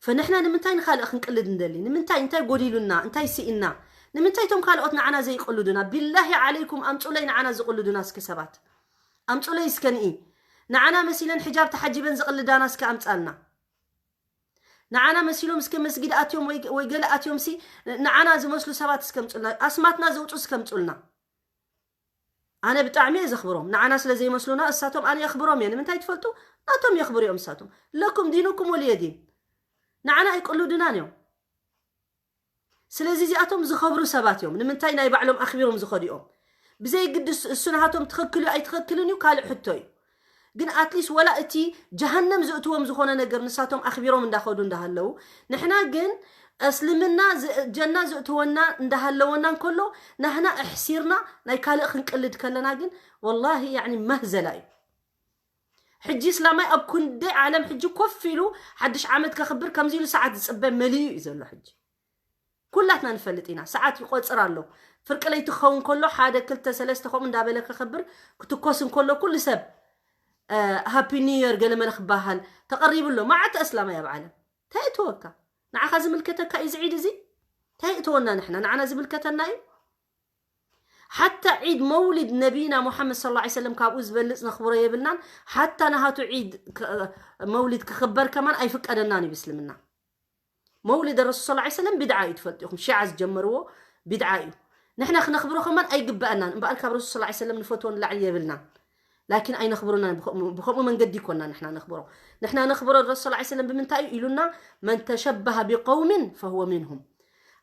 ፈንሕና ንምንታይ ንኻልእ ክንቅልድ እንደሊ? ንምንታይ እንታይ ጎዲሉና? እንታይ ስኢና? ንምንታይ እቶም ካልኦት ንዓና ዘይቅልዱና? ቢላሂ ዓለይኩም ኣምፁለይ ንዓና ዝቅልዱና እስኪ ሰባት ኣምፁለይ እስከ ንኢ ንዓና መሲለን ሕጃብ ተሓጂበን ዝቅልዳና እስከ ኣምፃልና። ንዓና መሲሎም እስከ መስጊድ ኣትዮም ወይ ገለ ኣትዮም ሲ ንዓና ዝመስሉ ሰባት እስከምፁልና ኣስማትና ዘውፁ እስከምፁልና። ኣነ ብጣዕሚ እየ ዘኽብሮም ንዓና ስለ ዘይመስሉና እሳቶም ኣነ የኽብሮም እየ ንምንታይ ትፈልጡ? ናቶም የኽብሩ እዮም እሳቶም። ለኩም ዲኑኩም ወልየ ዲን። ንዓና ኣይቅሉድናን እዮም። ስለዚ እዚኣቶም ዝኸብሩ ሰባት እዮም። ንምንታይ ናይ ባዕሎም ኣኽቢሮም ዝኸዱ እዮም። ብዘይግድስ እሱ ናሃቶም ትኽክል እዩ ኣይትኽክልን እዩ ካልእ ሕቶ እዩ። ግን ኣትሊስት ወላ እቲ ጀሃነም ዝእትዎም ዝኾነ ነገር ንሳቶም ኣኽቢሮም እንዳኸዱ እንዳሃለዉ ንሕና ግን እስልምና ዝ- ጀና ዝእትወና እንዳሃለወና እንከሎ፣ ናህና እሕሲርና ናይ ካልእ ክንቅልድ ከለና ግን ወላሂ ያኒ መህዘላ እዩ። ሕጂ እስላማይ ኣብ ኩንደይ ዓለም ሕጂ ኮፍ ኢሉ ሓድሽ ዓመት ከኽብር ከምዚ ኢሉ ሰዓት ዝጽበ መሊኡ እዩ ዘሎ። ሕጂ ኩላትና ንፈልጥ ኢና፣ ሰዓት ይቆጽር ኣሎ። ፍርቂ ለይቲ ክኸውን ከሎ ሓደ ክልተ ሰለስተ ከምኡ እንዳበለ ከኽብር ክትኮስ እንከሎ ኩሉ ሰብ ሃፒ ኒው የር ገለመለ ክበሃል ተቐሪቡ ኣሎ። መዓት እስላማይ ኣብ ዓለም እንታይ እትወካ? ንዓኻ ዝምልከተካ እዩ እዚ ዒድ እዚ? እንታይ እተወና ንሕና? ንዓና ዝምልከተና እዩ? ሓታ ዒድ መውሊድ ነቢና ሙሓመድ ሰለላሁ ዐለይሂ ወሰለም ካብኡ ዝበልጽ ነኽብሮ የብልናን። ሓታ ናሃቱ ዒድ ክ- መውሊድ ክኽበር ከማን ኣይፍቀደናን እዩ ብእስልምና። መውሊድ ረሱል ሰለላሁ ዐለይሂ ወሰለም ቢድዓ እዩ፣ ትፈልጡ ኢኹም። ሺዓ ዝጀመርዎ ቢድዓ እዩ። ንሕና ክነኽብሮ ከማን ኣይግበአናን። እምበኣር ካብ ረሱል ሰለላሁ ዐለይሂ ወሰለም ንፈትዎ ንላዕሊ የብልናን። ላኪን ኣይነኽብሮናን። ብኸ- ብኸምኡ መንገዲ ይኮና ንሕና ነኽብሮ። ንሕና ነኽብሮ ረሱል ሰለላሁ ዐለይሂ ወሰለም ብምንታይ እዩ ኢሉና? መን ተሸበሀ ቢቀውሚን ፈሁወ ሚንሁም።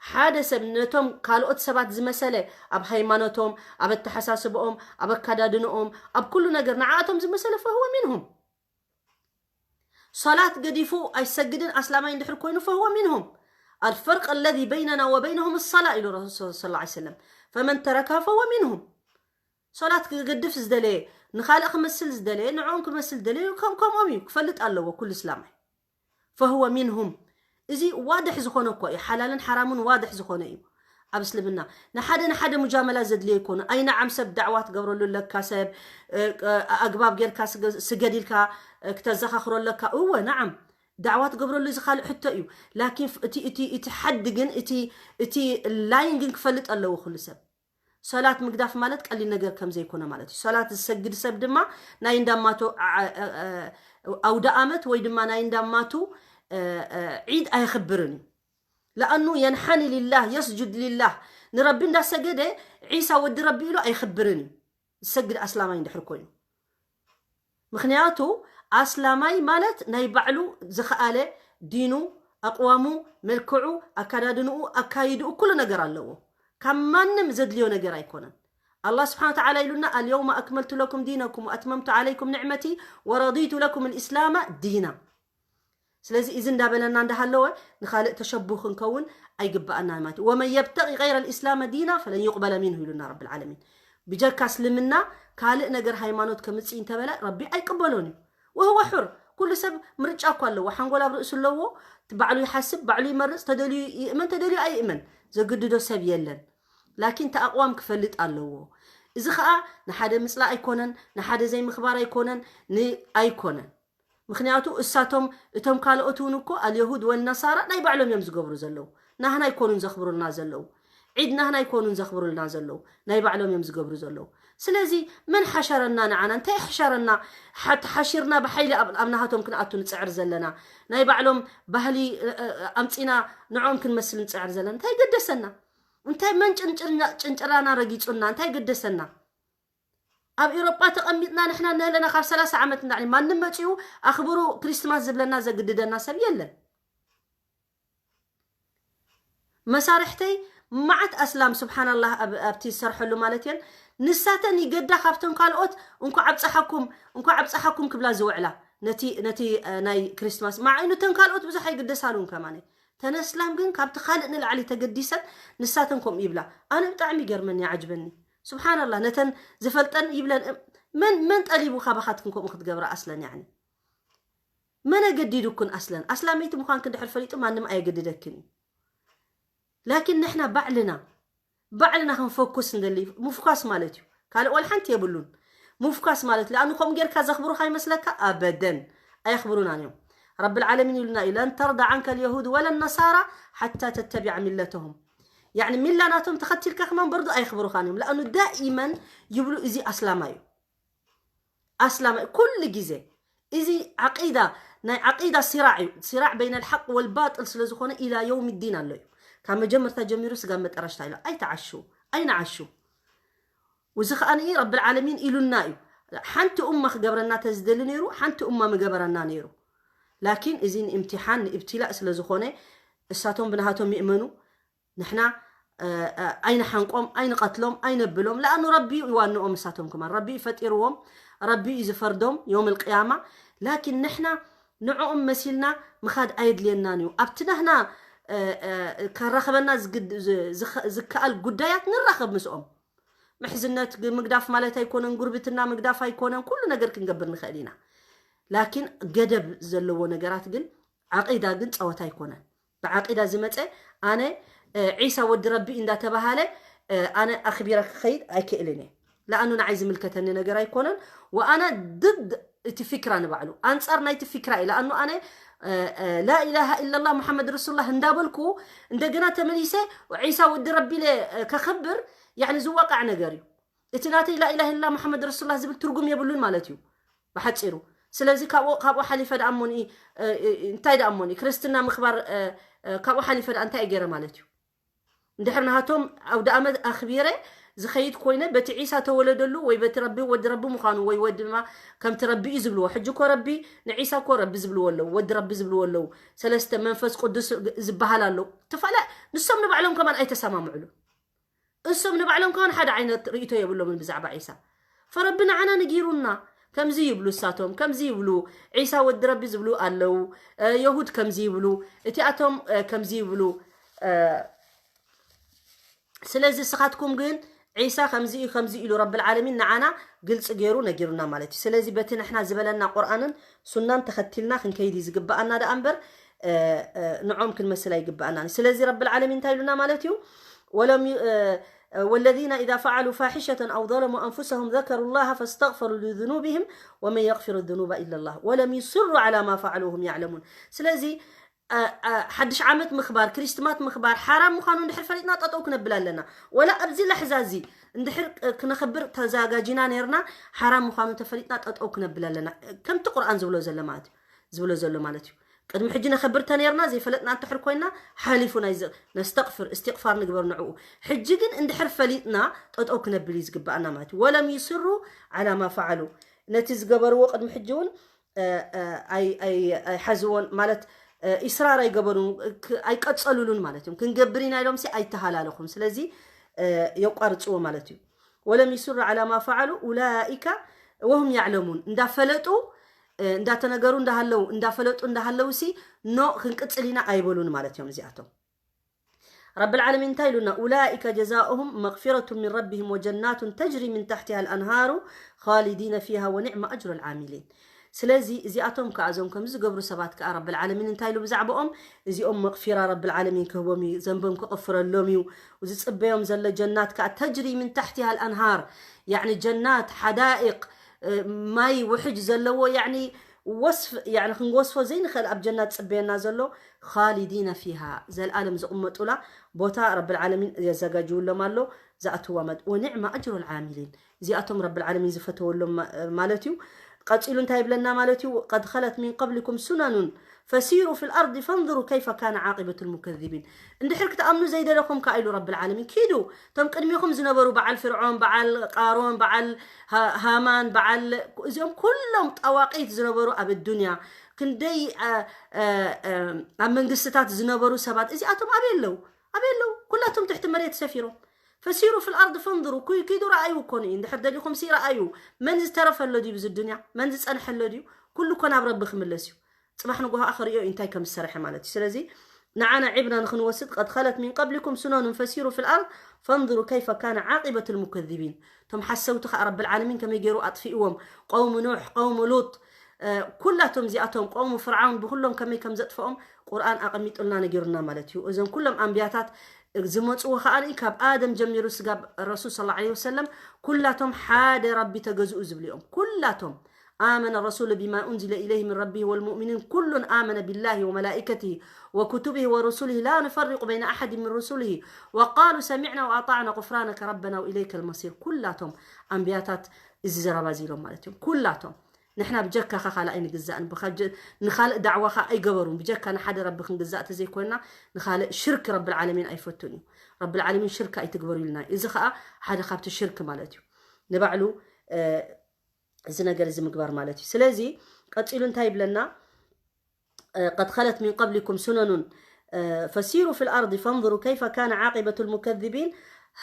ሓደ ሰብ ነቶም ካልኦት ሰባት ዝመሰለ፣ ኣብ ሃይማኖቶም፣ ኣብ ኣተሓሳስብኦም፣ ኣብ ኣካዳድንኦም፣ ኣብ ኩሉ ነገር ንዓኣቶም ዝመሰለ ፈህወ ሚንሁም። ሶላት ገዲፉ ኣይሰግድን ኣስላማይ እንድሕር ኮይኑ ፈህወ ሚንሁም። الفرق الذي بيننا وبينهم الصلاة ኢሉ ረሱል ሰለላሁ ዐለይሂ ወሰለም። فمن تركها فهو منهم። ሶላት ክገድፍ ዝደለየ፣ ንኻልእ ክመስል ዝደለየ፣ ንዕኦም ክመስል ዝደለየ ከም ከምኦም እዩ፣ ክፈልጥ ኣለዎ ኩሉ እስላማይ። فهو منهم። እዚ ዋድሕ ዝኾነ እኮ እዩ፣ ሓላልን ሓራሙን ዋድሕ ዝኾነ እዩ። ኣብ እስልምና ንሓደ ንሓደ ሙጃመላ ዘድልዮ ይኮኑ። ኣይ ነዓም፣ ሰብ ዳዕዋ ትገብረሉ ኣለካ፣ ሰብ እ፣ እ፣ ኣግባብ ጌርካ ስገ- ስገድ ኢልካ እ፣ ክተዘኻኽሮ ኣለካ። እወ ነዓም፣ ዳዕዋ ትገብረሉ እዚ ካልእ ሕቶ እዩ። ላኪን ፍ- እቲ እቲ እቲ ሓዲ ግን እቲ እቲ ላይን ግን ክፈልጥ ኣለዎ ኩሉ ሰብ። ሶላት ምግዳፍ ማለት ቀሊል ነገር ከም ዘይኮነ ማለት እዩ። ሶላት ዝሰግድ ሰብ ድማ ናይ እንዳማቱ ዓ- አ- አ- ኣውደ ኣመት ወይ ድማ ናይ እንዳማቱ እ፣ እ፣ ዒድ ኣየኽብርን እዩ። ለኣኑ የንሓኒ ሊላህ የስጁድ ሊላህ፣ ንረቢ እንዳሰገደ ዒሳ ወዲ ረቢ ኢሉ ኣይኽብርን እዩ። ዝሰግድ ኣስላማይ እንድሕር ኮይኑ። ምክንያቱ ኣስላማይ ማለት ናይ ባዕሉ ዝኸኣለ ዲኑ፣ ኣቕዋሙ፣ መልክዑ፣ ኣካዳድንኡ፣ ኣካይድኡ ኩሉ ነገር ኣለዎ። ካብ ማንም ዘድልዮ ነገር ኣይኮነን። ኣላህ ስብሓን ወተዓላ ኢሉና፣ اليوم أكملت لكم دينكم وأتممت عليكم نعمتي ورضيت لكم الإسلام دينا። ስለዚ እዚ እንዳበለና እንዳሃለወ ንኻልእ ተሸቡህ ክንከውን ኣይግባኣና ማለት እዩ። ومن يبتغ غير الإسلام دينا فلن يقبل منه ኢሉና ረብል ዓለሚን። ብጀካ እስልምና ካልእ ነገር ሃይማኖት ከምፅእ እንተበለ ረቢ ኣይቅበሎን እዩ። وهو حر። ኩሉ ሰብ ምርጫ እኮ ኣለዎ። ሓንጎል ኣብ ርእሱ ኣለዎ። ባዕሉ ይሓስብ፣ ባዕሉ ይመርፅ። ተደልዩ ይእመን፣ ተደልዩ ኣይእመን። ዘግድዶ ሰብ የለን። ላኪን እቲ ኣቕዋም ክፈልጥ ኣለዎ። እዚ ኸዓ ንሓደ ምፅላእ ኣይኮነን፣ ንሓደ ዘይምኽባር ኣይኮነን፣ ን- ኣይኮነን። ምክንያቱ እሳቶም እቶም ካልኦት እውን እኮ ኣልየሁድ ወልነሳራ ናይ ባዕሎም እዮም ዝገብሩ ዘለዉ። ናህና ኣይኮኑን ዘኽብሩልና ዘለዉ። ዒድ ናህና ኣይኮኑን ዘኽብሩልና ዘለዉ። ናይ ባዕሎም እዮም ዝገብሩ ዘለዉ። ስለዚ መን ሓሸረና ንዓና? እንታይ ሓሸረና? ሓ- ተሓሺርና ብሓይሊ ኣብ ኣብ ናሃቶም ክንኣቱ ንፅዕር ዘለና? ናይ ባዕሎም ባህሊ እ፣ እ፣ ኣምፂና ንዕኦም ክንመስል ንፅዕር ዘለና? እንታይ ገደሰና? እንታይ መን ጭንጭርና- ጭንጭራና ረጊፁና? እንታይ ገደሰና? ኣብ ኤሮጳ ተቐሚጥና ንሕና እናሃለና ካብ ሰላሳ ዓመት ንላዕሊ ማንም መፂኡ ኣኽብሩ ክሪስትማስ ዝብለና ዘግድደና ሰብ የለን። መሳርሕተይ መዓት ኣስላም ስብሓናላህ ኣብ- ኣብቲ ዝሰርሐሉ ማለት እየን። ንሳተን ይገዳ ካብተን ካልኦት እንኳዕ ኣብፀሓኩም እንኳዕ ኣብፀሓኩም ክብላ ዝውዕላ ነቲ ነቲ እ፣ ናይ ክሪስትማስ ማዓይኑ ተን ካልኦት ብዙሕ ኣይግደሳሉን ከማነ። ተን ኣስላም ግን ካብቲ ካልእ ንላዕሊ ተገዲሰን ንሳተን ከምኡ ይብላ። ኣነ ብጣዕሚ ይገርመኒ ይዓጅበኒ። ስብሓናላህ ነተን ዝፈልጠን ይብለን እ፣ መን መን ጠሊቡ ካባኻትክን ከምኡ ክትገብራ ኣስለን ያኒ? መን ኣገዲዱክን ኣስለን? ኣስላመይቲ ምዃንክን ድሕር ፈሊጡ ማንም ኣየገድደክን እዩ። ላኪን ንሕና ባዕልና ባዕልና ክንፈኩስ እንደሊ። ምፍኳስ ማለት እዩ ካልእ ዋላ ሓንቲ የብሉን። ምፍኳስ ማለት ለኣኑ ከምኡ ጌርካ ዘኽብሩኻ ይመስለካ? ኣበደን ኣየኽብሩናን እዮም። ረብል ዓለሚን ይብሉና እዩ ለን ተርዳ ዓንከ ልየሁድ ወለ ነሳራ ሓታ ተተቢዐ ሚለተሁም። ያኒ ሚላ ናቶም ተኸቲልካ ከማን በርዶ ኣየኽብሩኻን እዮም። ለኣኑ ዳኢመን ይብሉ እዚ ኣስላማ እዩ። ኣስላማይ ኩሉ ግዜ እዚ ዓቂዳ ናይ ዓቂዳ ሲራዕ እዩ። ሲራዕ በይነ ልሓቅ ወልባጥል ስለ ዝኾነ ኢላ የውም ዲን ኣሎ እዩ። ካብ መጀመርታ ጀሚሩ ስጋብ መጠረሽታ ኢሎ ኣይተዓሹ ኣይነዓሹ። እዚ ከኣ ረብል ዓለሚን ኢሉና እዩ። ሓንቲ ኡማ ክገብረና ተዝደሊ ነይሩ ሓንቲ ኡማ ምገበረና ነይሩ። ላኪን እዚ ንእምትሓን ንእብትላእ ስለ ዝኾነ እሳቶም ብናሃቶም ይእመኑ። ንሕና ኣይንሓንቆም ኣይንቐትሎም ኣይነብሎም ለኣኑ ረቢ እዩ ዋንኦም እሳቶም ከማን ረቢ እዩ ፈጢርዎም። ረቢ እዩ ዝፈርዶም የውም ልቅያማ። ላኪን ንሕና ንዕኦም መሲልና ምኻድ ኣየድልየናን እዩ ኣብቲ ናህና ከራኸበና ዝከኣል ጉዳያት ንራኸብ ምስኦም። ምሕዝነት ምግዳፍ ማለት ኣይኮነን፣ ጉርብትና ምግዳፍ ኣይኮነን፣ ኩሉ ነገር ክንገብር ንኽእል ኢና። ላኪን ገደብ ዘለዎ ነገራት ግን፣ ዓቂዳ ግን ጸወታ ኣይኮነን። ብዓቂዳ ዝመጸ ኣነ ዒሳ ወዲ ረቢ እንዳተባሃለ ኣነ ኣኽቢረ ክኸይድ ኣይክእልን እየ። ለኣኑ ንዓይ ዝምልከተኒ ነገር ኣይኮነን። ወኣነ ድድ እቲ ፊክራ ንባዕሉ፣ ኣንጻር ናይቲ ፊክራ እየ። ለኣኑ ኣነ ላኢላሃ ኢላላህ ሙሓመድ ረሱሉላህ እንዳበልኩ እንደገና ተመሊሰ ዒሳ ወዲ ረቢ ኢለ ከኽብር፣ ያኒ ዝዋቃዕ ነገር እዩ። እቲ ናተይ ላኢላሃ ኢላላህ ሙሓመድ ረሱሉላህ ዝብል ትርጉም የብሉን ማለት እዩ ብሓጺሩ። ስለዚ ካብኡ ሓሊፈ ደኣ እሞኒ እንታይ ደኣ እሞኒ ክርስትና ምኽባር ካብኡ ሓሊፈ ደኣ እንታይ ገይረ ማለት እዩ? እንድሕር ናሃቶም ኣውደ ኣመት ኣኽቢረ ዝኸይድ ኮይነ፣ በቲ ዒሳ ተወለደሉ ወይ በቲ ረቢ ወዲ ረቢ ምዃኑ ወይ ወዲ ድማ ከምቲ ረቢ እዩ ዝብልዎ። ሕጂ እኮ ረቢ ንዒሳ እኮ ረቢ ዝብልዎ ኣለዉ፣ ወዲ ረቢ ዝብልዎ ኣለዉ፣ ሰለስተ መንፈስ ቅዱስ ዝበሃል ኣሎ። ተፋላ ንሶም ንባዕሎም ከማን ኣይተሰማምዕሉ። እሶም ንባዕሎም ከማን ሓደ ዓይነት ርእይቶ የብሎምን ብዛዕባ ዒሳ። ፈረቢ ንዓና ንጊሩና። ከምዚ ይብሉ እሳቶም፣ ከምዚ ይብሉ፣ ዒሳ ወዲ ረቢ ዝብሉ ኣለዉ፣ የሁድ ከምዚ ይብሉ፣ እቲኣቶም ከምዚ ይብሉ። ስለዚ እስኻትኩም ግን ዒሳ ከምዚ እዩ ከምዚ ኢሉ ረብል ዓለሚን ንዓና ግልፂ ገይሩ ነጊሩና ማለት እዩ። ስለዚ በቲ ንሕና ዝበለና ቁርኣንን ሱናን ተኸቲልና ክንከይድ እዩ ዝግበኣና ደኣ እምበር ንዖም ክንመስል ኣይግበኣናን። ስለዚ ረብል ዓለሚን እንታይ ኢሉና ማለት እዩ? ወለም والذين إذا فعلوا فاحشة أو ظلموا أنفسهم ذكروا الله فاستغفروا لذنوبهم ومن يغفر الذنوب إلا الله ولم يصروا على ما فعلوا وهم يعلمون። ስለዚ ሓድሽ ዓመት ምኽባር፣ ክሪስትማት ምኽባር ሓራም ምዃኑ እንድሕር ፈሊጥና ጠጠው ክነብል ኣለና። ወላ ኣብዚ ላሕዛ እዚ እንድሕር ክነኽብር ተዘጋጂና ነርና፣ ሓራም ምዃኑ ተፈሊጥና ጠጠው ክነብል ኣለና። ከምቲ ቁርኣን ዝብሎ ዘሎ ማለት እዩ፣ ዝብሎ ዘሎ ማለት እዩ። ቅድሚ ሕጂ ነኸብር ተነርና ዘይፈለጥና እንተሕር ኮይና ሓሊፉ ናይ ነስተቕፍር እስትቕፋር ንግበር ንዕኡ። ሕጂ ግን እንድሕር ፈሊጥና ጠጠው ክነብል እዩ ዝግበኣና ማለት እዩ። ወለም ይስሩ ዓላ ማ ፈዓሉ፣ ነቲ ዝገበርዎ ቅድሚ ሕጂ እውን ኣይሓዝዎን ማለት ኢስራር ኣይገበሩን፣ ኣይቀፀሉሉን ማለት እዮም። ክንገብር ኢና ኢሎም ሲ ኣይተሃላለኹም። ስለዚ የቋርፅዎ ማለት እዩ። ወለም ይስሩ ዓላ ማ ፈዓሉ ኡላኢከ ወሁም ያዕለሙን፣ እንዳፈለጡ እንዳተነገሩ እንዳሃለው እንዳፈለጡ እንዳሃለው ሲ ኖ ክንቅፅል ኢና ኣይበሉን ማለት እዮም እዚኣቶም። ረብል ዓለሚን እንታይ ኢሉና? ኡላኢከ ጀዛኡሁም መግፊረቱ ሚን ረቢሂም ወጀናቱን ተጅሪ ሚን ታሕቲሃ ልኣንሃሩ ኻሊዲነ ፊሃ ወኒዕመ ኣጅሩ ልዓሚሊን። ስለዚ እዚኣቶም ከዓ እዞም ከምዚ ዝገብሩ ሰባት ከዓ ረብል ዓለሚን እንታይ ኢሉ ብዛዕባኦም? እዚኦም መቕፊራ ረብል ዓለሚን ክህቦም እዩ፣ ዘንቦም ክቕፍረሎም እዩ። ዝፅበዮም ዘሎ ጀናት ከዓ ተጅሪ ምን ታሕቲሃ ልኣንሃር፣ ያዕኒ ጀናት ሓዳኢቅ ማይ ውሕጅ ዘለዎ፣ ያዕኒ ወስፍ ያዕኒ ክንወስፎ ዘይንኽእል ኣብ ጀናት ዝፅበየና ዘሎ፣ ኻሊዲነ ፊሃ፣ ዘልኣለም ዝቕመጡላ ቦታ ረብል ዓለሚን የዘጋጅውሎም ኣሎ። ዝኣትዋ ማለት ወኒዕማ ኣጅሩ ልዓሚሊን፣ እዚኣቶም ረብል ዓለሚን ዝፈተወሎም ማለት እዩ። ቀፂሉ እንታይ ይብለና ማለት እዩ? ቀድ ኸለት ሚን ቀብሊኩም ሱነኑን ፈሲሩ ፊ ልኣርዲ ፈንظሩ ከይፈ ካነ ዓቂበቱ ልሙከዚቢን። እንድሕር ክትኣምኑ ዘይደለኹም ከኣ ኢሉ ረብል ዓለሚን፣ ኪዱ እቶም ቅድሚኹም ዝነበሩ በዓል ፍርዖን፣ በዓል ቃሮን፣ በዓል ሃማን፣ በዓል እዚኦም ኩሎም ጠዋቂት ዝነበሩ ኣብ ኣዱንያ ክንደይ ኣብ መንግስትታት ዝነበሩ ሰባት እዚኣቶም ኣበይ ኣለዉ? ኣበይ ኣለዉ? ኩላቶም ትሕቲ መሬት ሰፊሮም። ፈሲሩ ፊ ልኣርድ ፈንظሩ፣ ኩይ ኪዱ ረኣዩ እኮ ንዩ። እንድሕር ደሊኹም ሲ ረኣዩ። መን ዝተረፈ ኣሎ ድዩ ብዚ ዱንያ? መን ዝጸንሐ ኣሎ ድዩ? ኩሉ እኮ ናብ ረቢ ክምለስ እዩ። ጽባሕ ንጎሆ ከርእዮ እዩ እንታይ ከም ዝሰርሐ ማለት እዩ። ስለዚ ንዓና ዕብራ ንኽንወስድ፣ ቀድ ኸለት ሚን ቀብሊኩም ሱነኑን ፈሲሩ ፊ ልኣርድ ፈንظሩ ከይፈ ካነ ዓቂበቱ ልሙከዚቢን። እቶም ሓሰውቲ ከኣ ረብል ዓለሚን ከመይ ገይሩ ኣጥፊእዎም። ቀውሚ ኑሕ፣ ቀውሚ ሉጥ፣ ኩላቶም እዚኣቶም ቀውሚ ፍርዓውን ብኩሎም ከመይ ከም ዘጥፍኦም ቁርኣን ኣቐሚጡልና ነጊሩና ማለት እዩ። እዞም ኩሎም ኣንብያታት ዝመፅዎ ከኣ ካብ ኣደም ጀሚሩ ስጋብ ረሱል ሰለላሁ ዐለይሂ ወሰለም ኩላቶም ሓደ ረቢ ተገዝኡ ዝብሉ እዮም። ኩላቶም آمن الرسول بما أنزل إليه من ربه والمؤمنون كل آمن بالله وملائكته وكتبه ورسله لا نفرق بين أحد من رسله وقالوا سمعنا وأطعنا غفرانك ربنا وإليك المصير። ኩላቶም ኣንብያታት እዚ ዘረባ እዚ ኢሎም ማለት እዮም። ኩላቶም ንሕና ብጀካኻ ካልእ ኣይንግዛእን፣ ብኻ ጀ-፣ ንኻልእ ዳዕዋኻ ኣይገበሩን። ብጀካ ንሓደ ረቢ ክንግዛእ ተዘይኮንና ንኻልእ ሽርክ ረብል ዓለሚን ኣይፈቱን እዩ። ረብል ዓለሚን ሽርክ ኣይትግበሩ ኢልና እዩ። እዚ ኸኣ ሓደ ካብቲ ሽርክ ማለት እዩ። ንባዕሉ እዚ ነገር እዚ ምግባር ማለት እዩ። ስለዚ ቀጺሉ እንታይ ይብለና? قد خلت من قبلكم سنن فسيروا في الأرض فانظروا كيف كان عاقبة المكذبين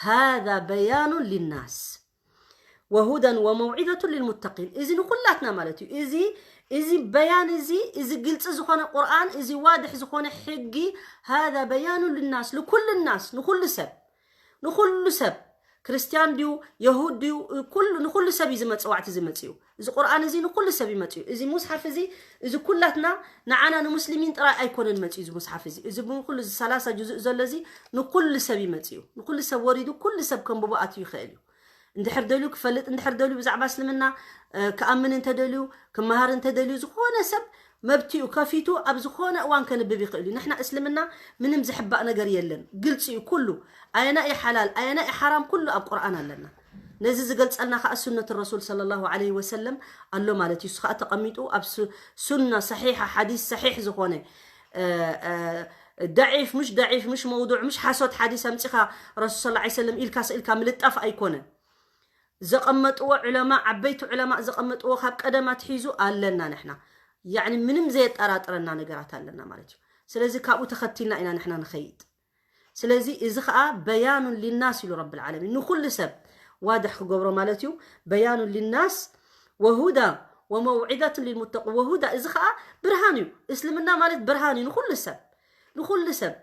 هذا بيان للناس وهدى وموعظة للمتقين። እዚ ንኩላትና ማለት እዩ። እዚ እዚ በያን እዚ እዚ ግልፂ ዝኾነ ቁርኣን፣ እዚ ዋድሕ ዝኾነ ሕጊ፣ هذا بيان للناس، لكل الناس، ንኩሉ ሰብ ንኩሉ ሰብ፣ ክርስትያን ድዩ፣ የሁድ ድዩ፣ ኩሉ ንኩሉ ሰብ እዩ ዝመፅዋዕቲ ዝመፅኡ። እዚ ቁርኣን እዚ ንኩሉ ሰብ ይመፅኡ። እዚ ሙስሓፍ እዚ እዚ ኩላትና ንዓና ንሙስሊሚን ጥራይ ኣይኮነን መፅኡ። እዚ ሙስሓፍ እዚ እዚ ንኩሉ እዚ ሰላሳ ጁዙእ ዘሎ እዚ ንኩሉ ሰብ ይመፅኡ። ንኩሉ ሰብ ወሪዱ ኩሉ ሰብ ከንብቦ ኣትዩ ይኽእል እዩ። እንድሕር ደልዩ ክፈልጥ እንድሕር ደልዩ ብዛዕባ እስልምና ክኣምን እንተደልዩ ክመሃር እንተደልዩ ዝኾነ ሰብ መብትኡ ከፊቱ ኣብ ዝኾነ እዋን ከንብብ ይኽእል እዩ። ንሕና እስልምና ምንም ዝሕባእ ነገር የለን፣ ግልፂ እዩ ኩሉ። ኣየና እዩ ሓላል ኣየና እዩ ሓራም ኩሉ ኣብ ቁርኣን ኣለና። ነዚ ዝገልፀልና ከዓ ሱነት ረሱል صلى الله عليه وسلم ኣሎ ማለት እዩ። እሱ ከዓ ተቐሚጡ ኣብ ሱና ሰሒሓ ሓዲስ ሰሒሕ ዝኾነ ደዒፍ ምሽ ደዒፍ ምሽ መውዱዕ ምሽ ሓሶት ሓዲስ ኣምፂኻ ረሱል صلى الله عليه وسلم ኢልካ ስኢልካ ምልጣፍ ኣይኮነን። ዘቐመጥዎ ዑለማ ዓበይቲ ዑለማ ዘቐመጥዎ ካብ ቀደም ኣትሒዙ ኣለና። ንሕና ያኒ ምንም ዘየጠራጥረና ነገራት ኣለና ማለት እዩ። ስለዚ ካብኡ ተኸቲልና ኢና ንሕና ንኸይድ። ስለዚ እዚ ከዓ በያኑን ሊናስ ኢሉ ረብል ዓለሚን ንኩሉ ሰብ ዋድሕ ክገብሮ ማለት እዩ። በያኑን ሊናስ ወሁዳ ወመውዒዛትን ሊልሙተቁን ወሁዳ፣ እዚ ከዓ ብርሃን እዩ። እስልምና ማለት ብርሃን እዩ ንኩሉ ሰብ ንኩሉ ሰብ።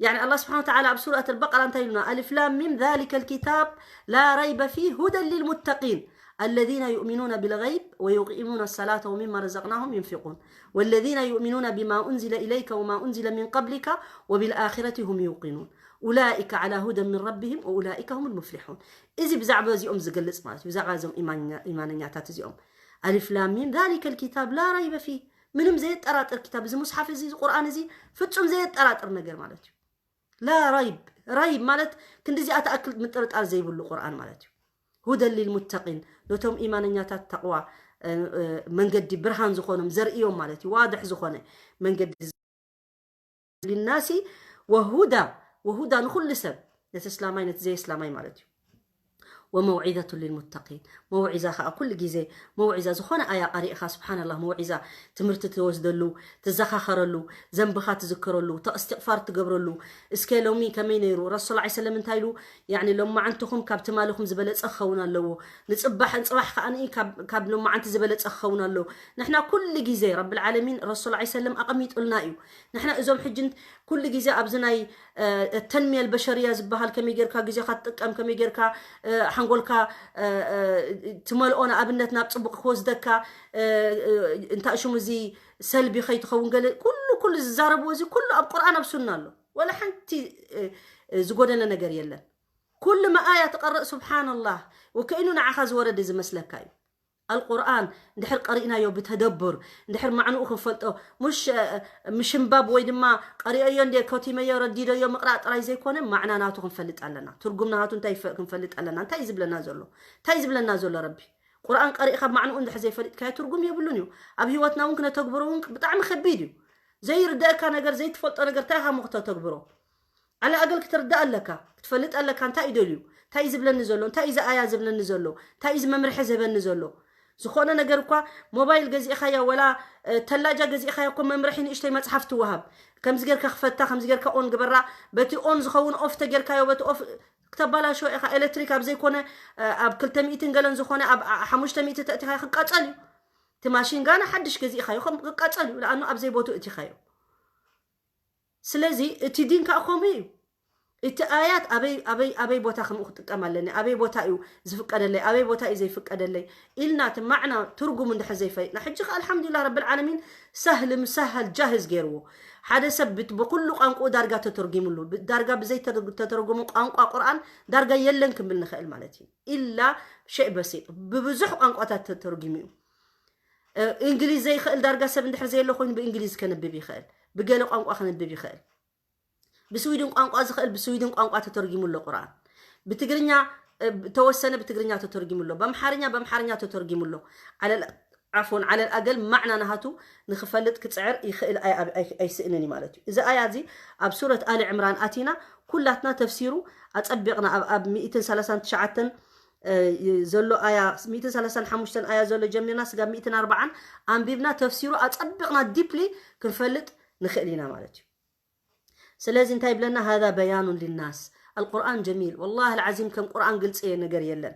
يعني الله سبحانه وتعالى ኣብ ሱረት البقرة እንታይ ኢሉና? ألف لام ميم ذلك الكتاب لا ريب فيه هدى للمتقين الذين يؤمنون بالغيب ويقيمون الصلاة ومما رزقناهم ينفقون والذين يؤمنون بما أنزل إليك وما أنزل من قبلك وبالآخرة هم يوقنون أولئك على هدى من ربهم وأولئك هم المفلحون። እዚ ብዛዕባ እዚኦም ዝገልጽ ማለት እዩ። ብዛዕባ እዞም ኢማንኛ- ኢማነኛታት እዚኦም ألف لام ميم ذلك الكتاب لا ريب فيه ምንም ዘየጠራጥር ክታብ እዚ ሙስሓፍ እዚ እዚ ቁርኣን እዚ ፍጹም ዘየጠራጥር ነገር ማለት እዩ። لا ريب ريب ማለት ክንዲዚኣ ትኣክል ምጥርጣር ዘይብሉ ቁርኣን ማለት እዩ። هدى للمتقين ነቶም ኢማነኛታት ተቕዋ መንገዲ ብርሃን ዝኾኖም ዘርእዮም ማለት እዩ። ዋድሕ ዝኾነ መንገዲ للناس وهدى وهدى ንኹሉ ሰብ ነቲ እስላማይ ነቲ ዘይእስላማይ ማለት እዩ። وموعظة للمتقين መውዒዛ ከዓ ኩሉ ግዜ መውዒዛ ዝኾነ ኣያ ቀሪእኻ ስብሓንላህ መውዒዛ ትምህርቲ ትወስደሉ ትዘኻኸረሉ ዘንብኻ ትዝክረሉ እስትቕፋር ትገብረሉ። እስከ ሎሚ ከመይ ነይሩ ረሱል ላ ሰለም እንታይ ኢሉ ያኒ ሎማዓንትኹም ካብ ትማልኹም ዝበለፀ ክኸውን ኣለዎ። ንፅባሕ ንፅባሕ ከዓ ካብ ሎማዓንቲ ዝበለፀ ክኸውን ኣለዎ። ንሕና ኩሉ ግዜ ረብል ዓለሚን ረሱል ላ ሰለም ኣቐሚጡልና እዩ። ንሕና እዞም ሕጂ ኩሉ ግዜ ኣብዚ ናይ ተንሚያ ልበሸርያ ዝበሃል ከመይ ጌርካ ግዜኻ ትጥቀም ከመይ ጌርካ ሓንጎልካ ትመልኦ ንኣብነት ናብ ፅቡቅ ክወስደካ እንታይ ሽሙ እዚ ሰልቢ ከይትኸውን ገለ ኩሉ ኩሉ ዝዛረብዎ እዚ ኩሉ ኣብ ቁርኣን ኣብ ሱና ኣሎ። ወላ ሓንቲ ዝጎደለ ነገር የለን። ኩሉ መኣያ ትቐርእ ስብሓንላህ ወከኢኑ ንዓኻ ዝወረደ ዝመስለካ እዩ። ኣልቁርኣን እንድሕር ቀሪእናዮ ብተደቡር እንድሕር ማዕንኡ ክንፈልጦ ሙሽ ምሽንባብ ወይ ድማ ቀሪኦዮ እንደ ኮቲመዮ ረዲደዮ ምቕራእ ጥራይ ዘይኮነ ማዕና ናቱ ክንፈልጥ ኣለና። ትርጉም ናቱ እንታይ ክንፈልጥ ኣለና። እንታይ ዝብለና ዘሎ እንታይ ዝብለና ዘሎ ረቢ ቁርኣን ቀሪእካ ማዕንኡ እንድሕር ዘይፈልጥካዮ ትርጉም የብሉን እዩ። ኣብ ህይወትና እውን ክነተግብሮ እውን ብጣዕሚ ከቢድ እዩ። ዘይርደእካ ነገር ዘይትፈልጦ ነገር እንታይ ኢኻ ከተተግብሮ? ኣለ ኣገል ክትርዳእ ኣለካ ክትፈልጥ ኣለካ እንታይ እዩ ደልዩ እንታይ እዩ ዝብለኒ ዘሎ እንታይ እዩ ዝኣያ ዝብለኒ ዘሎ እንታይ እዩ ዝመምርሒ ዝህበኒ ዘሎ። ዝኾነ ነገር እኳ ሞባይል ገዚእኻዮ ወላ ተላጃ ገዚእኻዮ እኮ መምርሒ ንእሽተይ መፅሓፍ ትወሃብ። ከምዚ ጌርካ ክፈታ ከምዚ ጌርካ ኦን ግበራ። በቲ ኦን ዝኸውን ኦፍ ተጌርካዮ በቲ ኦፍ ክተባላሽዎ ኢኻ። ኤሌክትሪክ ኣብ ዘይኮነ ኣብ ክልተ ሚእትን ገለን ዝኾነ ኣብ ሓሙሽተ ሚእቲ ተእቲኻዮ ክቃፀል እዩ። እቲ ማሽን ጋና ሓድሽ ገዚእኻዮ ከም ክቃፀል እዩ ለኣኑ ኣብ ዘይቦቱ እቲኻዮ። ስለዚ እቲ ዲን ከዓ ከምኡ እዩ። እቲ ኣያት ኣበይ ኣበይ ኣበይ ቦታ ከምኡ ክጥቀም ኣለኒ ኣበይ ቦታ እዩ ዝፍቀደለይ ኣበይ ቦታ እዩ ዘይፍቀደለይ ኢልና እቲ ማዕና ትርጉም እንድሕር ዘይፈሊጥና ሕጂ ከዓ ኣልሓምዱሊላህ ረብል ዓለሚን ሰህል ምሰሃል ጃህዝ ገይርዎ። ሓደ ሰብ ብት- ብኩሉ ቋንቋኡ ዳርጋ ተተርጊሙሉ ብ- ዳርጋ ብዘይተተርጉሙ ቋንቋ ቁርኣን ዳርጋ የለን ክንብል ንኽእል ማለት እዩ። ኢላ ሸእ በሲጥ ብብዙሕ ቋንቋታት ተተርጊሙ እዩ። እንግሊዝ ዘይኽእል ዳርጋ ሰብ እንድሕር ዘየሎ ኮይኑ ብእንግሊዝ ከንብብ ይኽእል ብገለ ቋንቋ ከንብብ ይኽእል። ብስዊድን ቋንቋ ዝኽእል ብስዊድን ቋንቋ ተተርጊሙ ኣሎ ቁርኣን። ብትግርኛ ተወሰነ ብትግርኛ ተተርጊሙ ኣሎ ብኣምሓርኛ ብኣምሓርኛ ተተርጊሙ ኣሎ። ዓለል ዓፎን ዓለል ኣገል ማዕና ናሃቱ ንክፈልጥ ክፅዕር ይኽእል ኣይስእንን እዩ ማለት እዩ። እዚ ኣያ እዚ ኣብ ሱረት ኣሊ ዕምራን ኣቲና ኩላትና ተፍሲሩ ኣፀቢቕና ኣብ ሚእትን ሰላሳን ትሽዓተን ዘሎ ኣያ ሚእትን ሰላሳን ሓሙሽተን ኣያ ዘሎ ጀሚርና ስጋብ ሚእትን ኣርባዓን ኣንቢብና ተፍሲሩ ኣፀቢቕና ዲፕሊ ክንፈልጥ ንኽእል ኢና ማለት እዩ። ስለዚ እንታይ ይብለና هذا بيان للناس القرآن جميل والله العظيم ከም ቁርኣን ግልፂ ነገር የለን።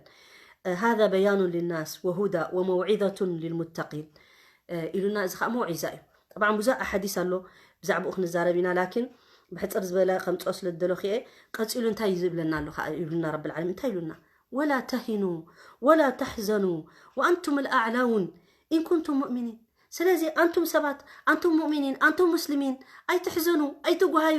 ሃذا በያኑን ሊናስ ወሁዳ ወመውዒዘቱን ሊልሙተቂን ኢሉና። እዚ ከዓ መውዒዛ እዩ። ጠብዓን ብዙሕ ኣሓዲስ ኣሎ፣ ብዛዕባኡ ክንዛረብ ኢና። ላኪን ብሕፅር ዝበለ ከምፅኦ ስለ ዝደለኹ እየ። ቀፂሉ እንታይ ዝብለና ኣሎ ከዓ ይብሉና ረብል ዓለሚን። እንታይ ኢሉና? ወላ ተሂኑ ወላ ተሕዘኑ ወኣንቱም ልኣዕላውን ኢን ኩንቱም ሙእሚኒን። ስለዚ ኣንቱም ሰባት፣ ኣንቱም ሙእሚኒን፣ ኣንቱም ሙስሊሚን፣ ኣይትሕዘኑ፣ ኣይትጓሃዩ፣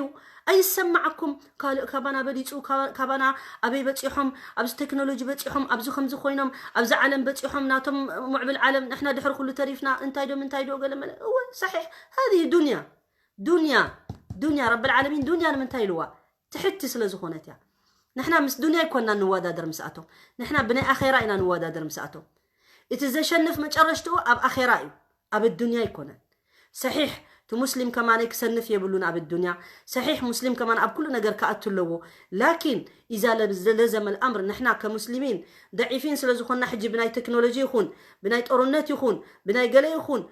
ኣይሰማዓኩም። ካልእ ካባና በሊፁ፣ ካባና ኣበይ በፂሖም፣ ኣብዚ ቴክኖሎጂ በፂሖም፣ ኣብዚ ከምዚ ኮይኖም፣ ኣብዚ ዓለም በፂሖም፣ ናቶም ሙዕብል ዓለም፣ ንሕና ድሕሪ ኩሉ ተሪፍና፣ እንታይ ዶ ምንታይ ዶ ገለ መለ። እወ፣ ሰሒሕ፣ ሃዚህ ዱንያ ዱንያ ዱንያ ረብል ዓለሚን ዱንያ ንምንታይ ኢልዋ? ትሕቲ ስለ ዝኾነት እያ። ንሕና ምስ ዱንያ ኣይኮንና ንወዳደር ምስኣቶም፣ ንሕና ብናይ ኣኼራ ኢና ንወዳደር ምስኣቶም። እቲ ዘሸንፍ መጨረሽትኡ ኣብ ኣኼራ እዩ፣ ኣብ ዱንያ ኣይኮነን። ሰሒሕ እቲ ሙስሊም ከማነይ ክሰንፍ የብሉን ኣብ ዱንያ። ሰሒሕ ሙስሊም ከማን ኣብ ኩሉ ነገር ክኣቱ ኣለዎ። ላኪን ኢዛ ለዘመል ኣምር ንሕና ከሙስሊሚን ደዒፊን ስለ ዝኾንና ሕጂ ብናይ ቴክኖሎጂ ይኹን ብናይ ጦርነት ይኹን ብናይ ገለ ይኹን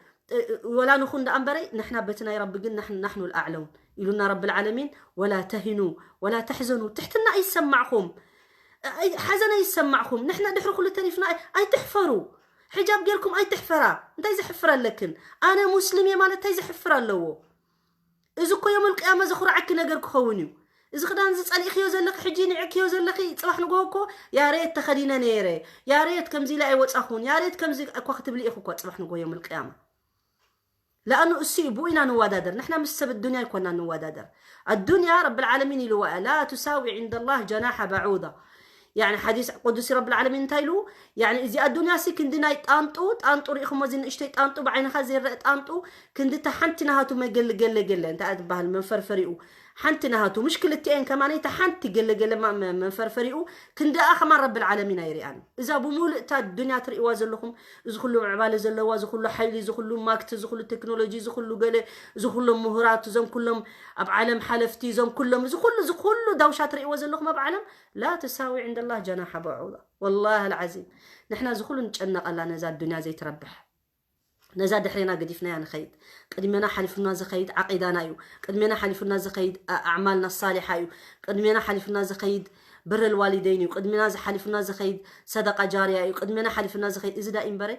ወላ ንኹን ደኣ እምበረይ ንሕና በቲ ናይ ረቢ ግን ናሕኑ ልኣዕለውን ኢሉና ረብል ዓለሚን። ወላ ተሂኑ ወላ ተሕዘኑ፣ ትሕትና ኣይሰማዕኹም፣ ሓዘን ኣይሰማዕኹም። ንሕና ድሕሪ ኩሉ ተሪፍና። ኣይትሕፈሩ፣ ሕጃብ ጌርኩም ኣይትሕፈራ። እንታይ ዘሕፍር ኣለክን? ኣነ ሙስሊም እየ ማለት እንታይ ዘሕፍር ኣለዎ? እዚ እኮ ዮም ልቅያማ ዘኹርዓኪ ነገር ክኸውን እዩ። እዚ ክዳን እዚ ጸሊእክዮ ዘለኺ፣ ሕጂ ንዕክዮ ዘለኺ፣ ጽባሕ ንጎ እኮ ያሬት ተኸዲነ ነይረ፣ ያሬት ከምዚ ኢለ ኣይወጻኹን፣ ያሬት ከምዚ እኳ ክትብሊ ኢኹ እኳ ጽባሕ ንጎ ዮም ልቅያማ። ለኣኑ እሱ እዩ፣ ብኡ ኢና ንወዳደር። ንሕና ምስ ሰብ ኣዱንያ ኣይኮና ንወዳደር። ኣዱንያ ረብል ዓለሚን ኢልዋ እያ፣ ላ ትሳዊ ዕንደ ላህ ጀናሓ በዑዳ። ያኒ ሓዲስ ቁዱሲ ረብል ዓለሚን እንታይ ኢሉ? ያኒ እዚ ኣዱንያ ሲ ክንዲ ናይ ጣንጡ፣ ጣንጡ ርኢኹሞ፣ እዚ ንእሽተይ ጣንጡ፣ ብዓይንኻ ዘይረአ ጣንጡ፣ ክንዲ እታ ሓንቲ ናሃቱ መገሊ ገለ ገለ እንታይ እያ ትበሃል መንፈርፈሪኡ ሓንቲ ናሃቱ፣ ምሽ ክልቲኤን ከማነይ እታ ሓንቲ ገለ ገለ መንፈርፈሪኡ ክንድኣ ከማን ረብል ዓለሚን ኣይርኣን። እዛ ብሙሉእ እታ ዱንያ ትርእይዋ ዘለኹም፣ እዚ ኩሉ ምዕባለ ዘለዋ፣ እዚ ኩሉ ሓይሊ፣ እዚ ኩሉ ማክት፣ እዚ ኩሉ ቴክኖሎጂ፣ እዚ ኩሉ ገለ፣ እዚ ኩሎም ምሁራት፣ እዞም ኩሎም ኣብ ዓለም ሓለፍቲ፣ እዞም ኩሎም፣ እዚ ኩሉ፣ እዚ ኩሉ ዳውሻ ትርእይዎ ዘለኹም ኣብ ዓለም ላ ትሳዊ ዕንደ ላህ ጀናሓ በዑዳ። ወላሂ ልዓዚም ንሕና እዚ ኩሉ ንጨነቐላ ነዛ ዱንያ ዘይትረብሕ። ነዛ ድሕሬና ገዲፍናያ ንኸይድ። ቅድሜና ሓሊፉና ዝኸይድ ዓቂዳና እዩ። ቅድሜና ሓሊፉና ዝኸይድ ኣዕማልና ሳሊሓ እዩ። ቅድሜና ሓሊፉና ዝኸይድ ብር ልዋሊደይን እዩ። ቅድሜና ሓሊፉና ዝኸይድ ሰደቃ ጃርያ እዩ። ቅድሜና ሓሊፉና ዝኸይድ እዚ ዳ እምበረ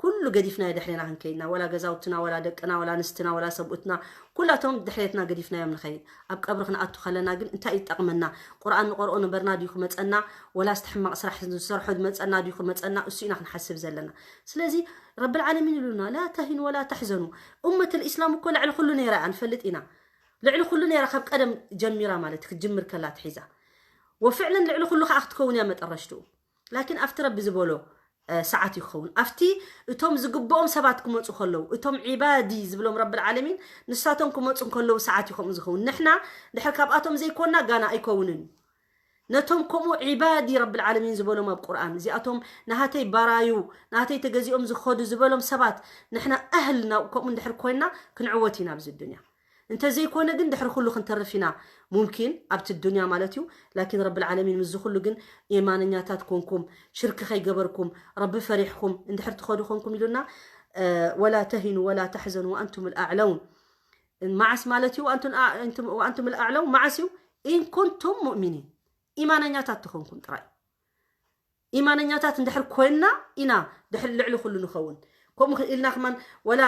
ኩሉ ገዲፍናዮ ድሕሬና ክንከይድና፣ ወላ ገዛውትና፣ ወላ ደቅና፣ ወላ ኣንስትና፣ ወላ ሰብኡትና፣ ኩላቶም ድሕሬትና ገዲፍናዮም ንኸይድ። ኣብ ቀብሪ ክንኣቱ ከለና ግን እንታይ ይጠቕመና? ቁርኣን ንቐርኦ ነበርና ድዩ ክመፀና? ወላ ስቲ ሕማቕ ስራሕ ንሰርሖ ዝመፀና ድዩ ክመፀና? እሱ ኢና ክንሓስብ ዘለና። ስለዚ ረብል ዓለሚን ኢሉና፣ ላ ተሂኑ ወላ ተሕዘኑ። ኡመት ልእስላም እኮ ልዕሊ ኩሉ ነይራ እያ፣ ንፈልጥ ኢና። ልዕሊ ኩሉ ነይራ፣ ካብ ቀደም ጀሚራ ማለት ክትጅምር ከላ ትሒዛ። ወፍዕለን ልዕሊ ኩሉ ከዓ ክትከውን እያ መጠረሽትኡ። ላኪን ኣብቲ ረቢ ዝበሎ ሰዓት ይኸውን። ኣብቲ እቶም ዝግብኦም ሰባት ክመፁ ከለዉ፣ እቶም ዒባዲ ዝብሎም ረብል ዓለሚን ንሳቶም ክመፁ ከለዉ ሰዓት ይኸም ዝኸውን። ንሕና ድሕር ካብኣቶም ዘይኮና ጋና ኣይከውንን። ነቶም ከምኡ ዒባዲ ረብል ዓለሚን ዝበሎም ኣብ ቁርኣን፣ እዚኣቶም ናሃተይ ባራዩ፣ ናሃተይ ተገዚኦም ዝኸዱ ዝበሎም ሰባት ንሕና ኣህል ናብ ከምኡ እንድሕር ኮይና ክንዕወት ኢና ኣብዚ ዱንያ። እንተዘይኮነ ግን ድሕሪ ኩሉ ክንተርፍ ኢና። ሙምኪን ኣብቲ ዱንያ ማለት እዩ። ላኪን ረብል ዓለሚን ምስዚ ኩሉ ግን ኢማነኛታት ኮንኩም፣ ሽርክ ከይገበርኩም፣ ረቢ ፈሪሕኩም እንድሕር ትኸዱ ኮንኩም ኢሉና። ወላ ተሂኑ ወላ ተሕዘኑ ወኣንቱም ልኣዕለውን። መዓስ ማለት እዩ? ወኣንቱም ልኣዕለውን መዓስ እዩ? ኢን ኩንቱም ሙእሚኒን፣ ኢማነኛታት ትኾንኩም ጥራይ። ኢማነኛታት እንድሕር ኮይና ኢና ድሕር ልዕሊ ኩሉ ንኸውን። ከምኡ ኢልና ከማን ወላ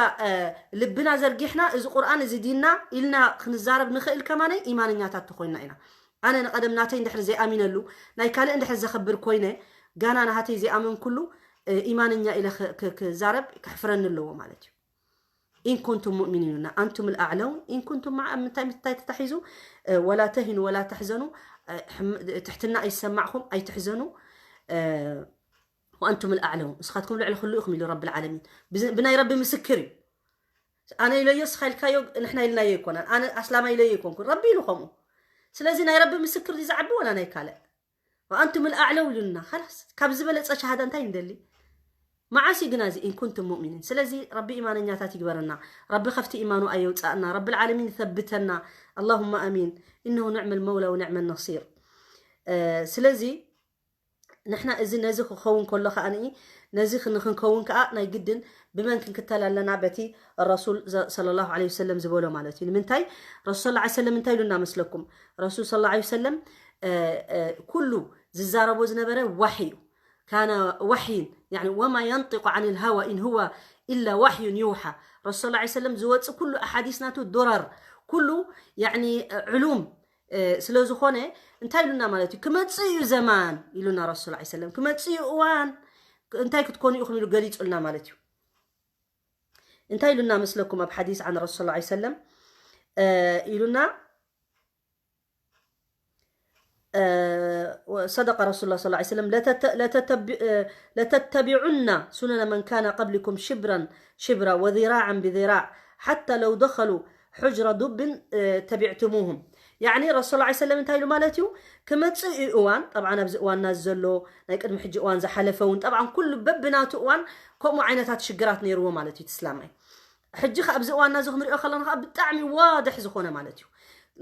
ልብና ዘርጊሕና እዚ ቁርኣን እዚ ዲንና ኢልና ክንዛረብ ንኽእል ከማነይ ኢማነኛታት ተኮይና ኢና። ኣነ ንቐደም ናተይ እንድሕር ዘይኣሚነሉ ናይ ካልእ እንድሕር ዘኸብር ኮይነ ጋና ናሃተይ ዘይኣመንኩሉ ኢማነኛ ኢለ ክዛረብ ክሕፍረኒ ኣለዎ ማለት እዩ። ኢን ኩንቱም ሙእሚኒን ኢሉና፣ ኣንቱም ልኣዕለውን ኢን ኩንቱም መዓ ምንታይ ምታይ ተታሒዙ ወላ ተሂኑ ወላ ተሕዘኑ፣ ትሕትና ኣይሰማዕኹም ኣይትሕዘኑ። ወኣንቱም ልኣዕለውን፣ ንስኻትኩም ልዕሊ ኩሉ ኢኹም ኢሉ ረብል ዓለሚን። ብናይ ረቢ ምስክር እዩ። ኣነ ኢለዮ እስኻ ኢልካዮ ንሕና ኢልናዮ ኣይኮናን። ኣነ ኣስላማ ኢለዮ ኣይኮንኩን፣ ረቢ ኢሉ ከምኡ። ስለዚ ናይ ረቢ ምስክር ዝዓቢ ወላ ናይ ካልእ። ወኣንቱም ልኣዕለው ኢሉና። ካላስ ካብ ዝበለፀ ሸሃዳ እንታይ ንደሊ? መዓስ እዩ ግና እዚ ኢን ኩንቱም ሙእሚኒን? ስለዚ ረቢ ኢማነኛታት ይግበረና። ረቢ ከፍቲ ኢማኑ ኣየውፃእና። ረቢ ልዓለሚን ይሰብተና። ኣላሁማ ኣሚን። ኢነሁ ንዕመ ልመውላ ወንዕመ ነሲር። ስለዚ ንሕና እዚ ነዚ ክኸውን ከሎ ከዓ ነዚ ንክንከውን ከዓ ናይ ግድን ብመን ክንክተል ኣለና? በቲ ረሱል ሰለላሁ ዐለይሂ ወሰለም ዝበሎ ማለት እዩ። ንምንታይ ረሱል ሰለላሁ ዐለይሂ ወሰለም እንታይ ኢሉና መስለኩም? ረሱል ሰለላሁ ዐለይሂ ወሰለም ኩሉ ዝዛረቦ ዝነበረ ዋሒ እዩ። ካነ ወሕይን፣ ያኒ ወማ የንጢቁ ዓኒል ሃዋ ኢን ሁወ ኢላ ወሕዩን ዩሓ። ረሱል ሰለላሁ ዐለይሂ ወሰለም ዝወፅእ ኩሉ ኣሓዲስ ናቱ ዱረር፣ ኩሉ ያኒ ዕሉም ስለ ዝኾነ እንታይ ኢሉና ማለት እዩ? ክመፅእ እዩ ዘማን ኢሉና ረሱል ሰለላሁ ዐለይሂ ወሰለም። ክመፅእ እዩ እዋን፣ እንታይ ክትኮኑ ኢኹም ኢሉ ገሊፁልና ማለት እዩ። እንታይ ኢሉና መስለኩም ኣብ ሓዲስ ዓን ረሱል ሰለላሁ ዐለይሂ ወሰለም ኢሉና صدق رسول الله صلى الله عليه وسلم لتتبعن سنن من كان قبلكم شبرا شبرا وذراعا بذراع حتى لو دخلوا حجر دب تبعتموهم. يعني رسول الله صلى الله عليه وسلم እንታይ ኢሉ ማለት እዩ? ክመፅእ እዩ እዋን፣ ጠብዓን ኣብዚ እዋንና ዘሎ ናይ ቅድሚ ሕጂ እዋን ዝሓለፈ እውን ጠብዓን ኩሉ በብናቱ እዋን ከምኡ ዓይነታት ሽግራት ነይርዎ ማለት እዩ። ትስላማይ ሕጂ ከ ኣብዚ እዋንና እዚ ክንሪኦ ከለና ከዓ ብጣዕሚ ዋድሕ ዝኾነ ማለት እዩ።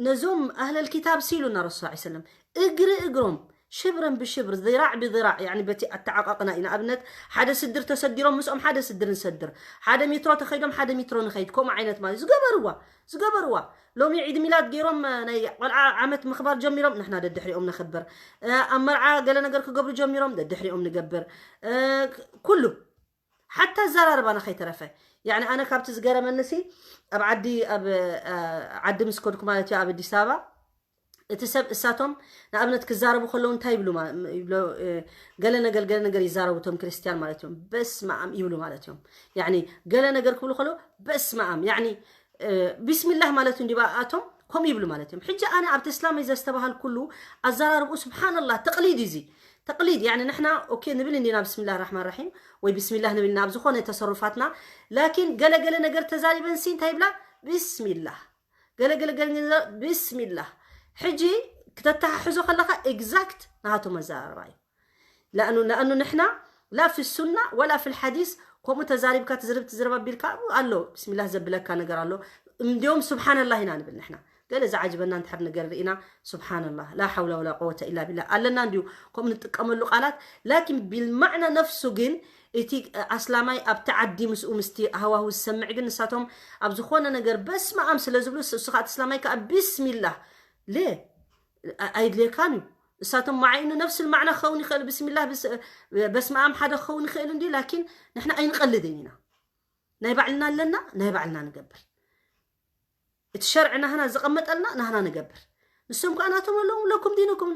ነዞም ኣህለል ኪታብ ሲሉና ረሱል ሰለላሁ ዐለይሂ ወሰለም እግሪ እግሮም ሽብረን ብሽብር ذراع بذراع يعني በቲ ኣተዓቃቅና እዩ። ንኣብነት ሓደ ስድር ተሰዲሮም ምስኦም ሓደ ስድር ንሰድር፣ ሓደ ሜትሮ ተኸይዶም ሓደ ሜትሮ ንኸይድ፣ ከምኡ ዓይነት ማለት ዝገበርዋ ዝገበርዋ ሎሚ ዒድ ሚላድ ገይሮም ናይ ቆልዓ ዓመት ምኽባር ጀሚሮም ንሕና ደድሕሪኦም ነኽብር። ኣብ መርዓ ገለ ነገር ክገብሩ ጀሚሮም ደድሕሪኦም ንገብር። ኩሉ ሓታ ኣዘራርባና ከይተረፈ። ያኒ ኣነ ካብቲ ዝገረመኒ ሲ ኣብ ዓዲ ኣብ ዓዲ ምስ ከድኩ ማለት እዩ ኣብ ኣዲስ ኣበባ እቲ ሰብ እሳቶም ንኣብነት ክዛረቡ ከለዉ እንታይ ይብሉ ይብሎ ገለ ነገር ገለ ነገር ይዛረቡ እቶም ክርስትያን ማለት እዮም። በስመኣም ይብሉ ማለት እዮም። ያኒ ገለ ነገር ክብሉ ከለዉ በስመኣም ያኒ ቢስሚላህ ማለት እንዲ ኣቶም ከምኡ ይብሉ ማለት እዮም። ሕጂ ኣነ ኣብቲ እስላመይ ዘስተባሃልኩሉ ኣዘራርብኡ ስብሓንላህ ተቕሊድ እዩ እዚ ተቕሊድ ያኒ ንሕና ኦኬ ንብል እንዲና ብስሚላህ ራሕማን ራሒም ወይ ብስሚላህ ንብል ኢና ኣብ ዝኾነ ተሰሩፋትና። ላኪን ገለ ገለ ነገር ተዛሪበን ሲ እንታይ ይብላ? ቢስሚላህ ገለ ገለ ገለ ቢስሚላህ። ሕጂ ክተተሓሕዞ ከለኻ ኤግዛክት ናሃቶም ኣዘራርባ እዩ። ለኣኑ ለኣኑ ንሕና ላ ፊ ሱና ወላ ፊ ልሓዲስ ከምኡ ተዛሪብካ ትዝርብ ትዝርብ ኣቢልካ ኣሎ ብስሚላህ ዘብለካ ነገር ኣሎ። እንዲዮም ስብሓንላህ ኢና ንብል ንሕና። ገለ ዝዓጅበና እንድሕር ነገር ርኢና ስብሓንላህ ላ ሓውላ ወላ ቁወተ ኢላ ቢላ ኣለና እንዲዩ ከምኡ ንጥቀመሉ ቃላት። ላኪን ቢልማዕና ነፍሱ ግን እቲ ኣስላማይ ኣብቲ ዓዲ ምስኡ ምስቲ ሃዋሁ ዝሰምዕ ግን ንሳቶም ኣብ ዝኾነ ነገር በስመኣም ስለ ዝብሉ እሱ ከዓ እቲ እስላማይ ከዓ ቢስሚላህ ለ ኣይድልየካን እዩ። እሳቶም ማዓይኑ ነፍሲ ማዕና ክኸውን ይኽእል ብስሚላህ በስመኣም ሓደ ክኸውን ይኽእል እንዲ ላኪን ንሕና ኣይንቐልድን ኢና። ናይ ባዕልና ኣለና ናይ ባዕልና ንገብር። እቲ ሸርዒ ናህና ዝቐመጠልና ናህና ንገብር። ንሶም ከዓ ናቶም ኣለዎም ለኩም ዲንኩም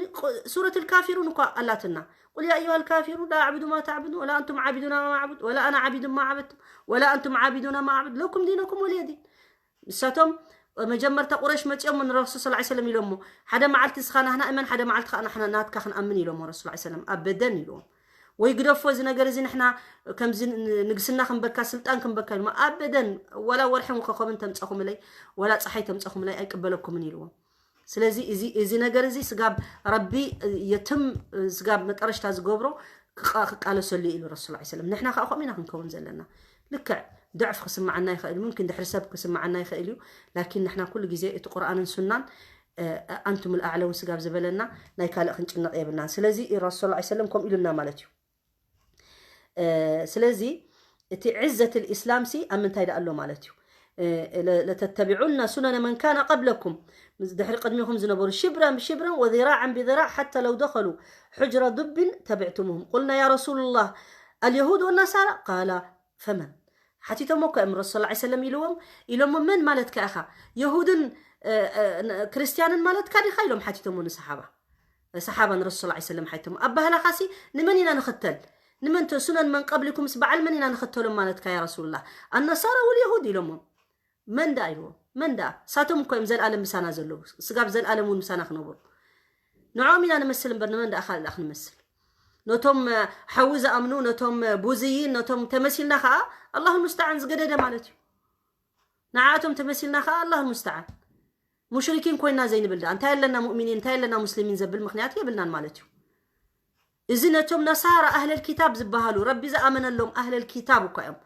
ሱረት ልካፊሩን እኳ ኣላትና ቁል ያ ኣዩሃ ልካፊሩን ላ ኣዕቡዱ ማ ተዕቡዱን ወላ ኣንቱም ዓቢዱና ማ ኣዕቡድ ወላ ኣና ዓቢዱን ማ ዓበድቱም ወላ ኣንቱም ዓቢዱና ማ ኣዕቡድ ለኩም ዲነኩም ወልየ ዲን። ንሳቶም መጀመርታ ቁረሽ መፂኦም ንረሱል ስ ሰለም ኢሎሞ ሓደ መዓልቲ እስኻ ናህና እመን ሓደ መዓልቲ ከዓ ናትና ናትካ ክንኣምን ኢሎሞ ረሱል ስ ሰለም ኣበደን ኢልዎም። ወይ ግደፎ እዚ ነገር እዚ ንሕና ከምዚ ንግስና ክንበካ ስልጣን ክንበካ ኢልሞ ኣበደን። ወላ ወርሒ ኮኸብን ተምፀኹምለይ ወላ ፀሓይ ተምፀኹምለይ ኣይቅበለኩምን ኢልዎም። ስለዚ እዚ ነገር እዚ ስጋብ ረቢ የትም ስጋብ መጠረሽታ ዝገብሮ ክቃለሰሉ ኢሉ ረሱል ላ ሰለም። ንሕና ከዓ ከምኡ ኢና ክንከውን ዘለና። ልክዕ ድዕፍ ክስምዓና ይኽእል፣ ሙምኪን ድሕሪ ሰብ ክስምዓና ይኽእል እዩ። ላኪን ንሕና ኩሉ ግዜ እቲ ቁርኣንን ሱናን ኣንቱም ልኣዕለውን ስጋብ ዝበለና ናይ ካልእ ክንጭነቕ የብልናን። ስለዚ ረሱል ላ ሰለም ከምኡ ኢሉና ማለት እዩ። ስለዚ እቲ ዕዘት ልእስላም ሲ ኣብ ምንታይ ደኣ ኣሎ ማለት እዩ። ለተተቢዑና ሱነነ መን ካነ ቀብለኩም ድሕሪ ቅድሚኹም ዝነበሩ ሽብረን ብሽብረን ወذራዓን ብذራዕ ሓታ ለው ደኸሉ ሕጅረ ዱብን ተቢዕቱሙሁም ቁልና ያ ረሱሉላህ ኣልየሁድ ወናሳራ ቃላ ፈመን ሓቲቶም እኮ እዮም ረሱል ላ ሰለም ኢልዎም ኢሎሞ መን ማለትካ ኢኻ የሁድን ክርስትያንን ማለትካ ዲኻ ኢሎም ሓቲቶሞ ንሰሓባ ሰሓባ ንረሱል ላ ሰለም ሓቲቶም ኣባህላኻሲ ንመን ኢና ንኽተል ንመን ሱነን መን ቀብሊኩምስ በዓል መን ኢና ንኽተሎም ማለትካ ያ ረሱሉላህ ኣነሳራ ወልየሁድ ኢሎሞ መን ደኣ ኢልዎም መን ደኣ ሳቶም እኮ እዮም ዘልኣለም ምሳና ዘለዉ ስጋብ ዘልኣለም እውን ምሳና ክነብሩ ንዕኦም ኢና ንመስል እምበር ንመን ደኣ ካልእ ክንመስል ነቶም ሓዊ ዝኣምኑ ነቶም ቡዝይን ነቶም ተመሲልና ከዓ ኣላሁ ሙስተዓን ዝገደደ ማለት እዩ ንዓኣቶም ተመሲልና ከዓ ኣላሁ ሙስተዓን ሙሽሪኪን ኮይና ዘይንብል ደኣ እንታይ ኣለና ሙእሚኒን እንታይ ኣለና ሙስሊሚን ዘብል ምክንያት የብልናን ማለት እዩ እዚ ነቶም ነሳራ ኣህለል ኪታብ ዝበሃሉ ረቢ ዝኣመነሎም ኣህለል ኪታብ እኳ እዮም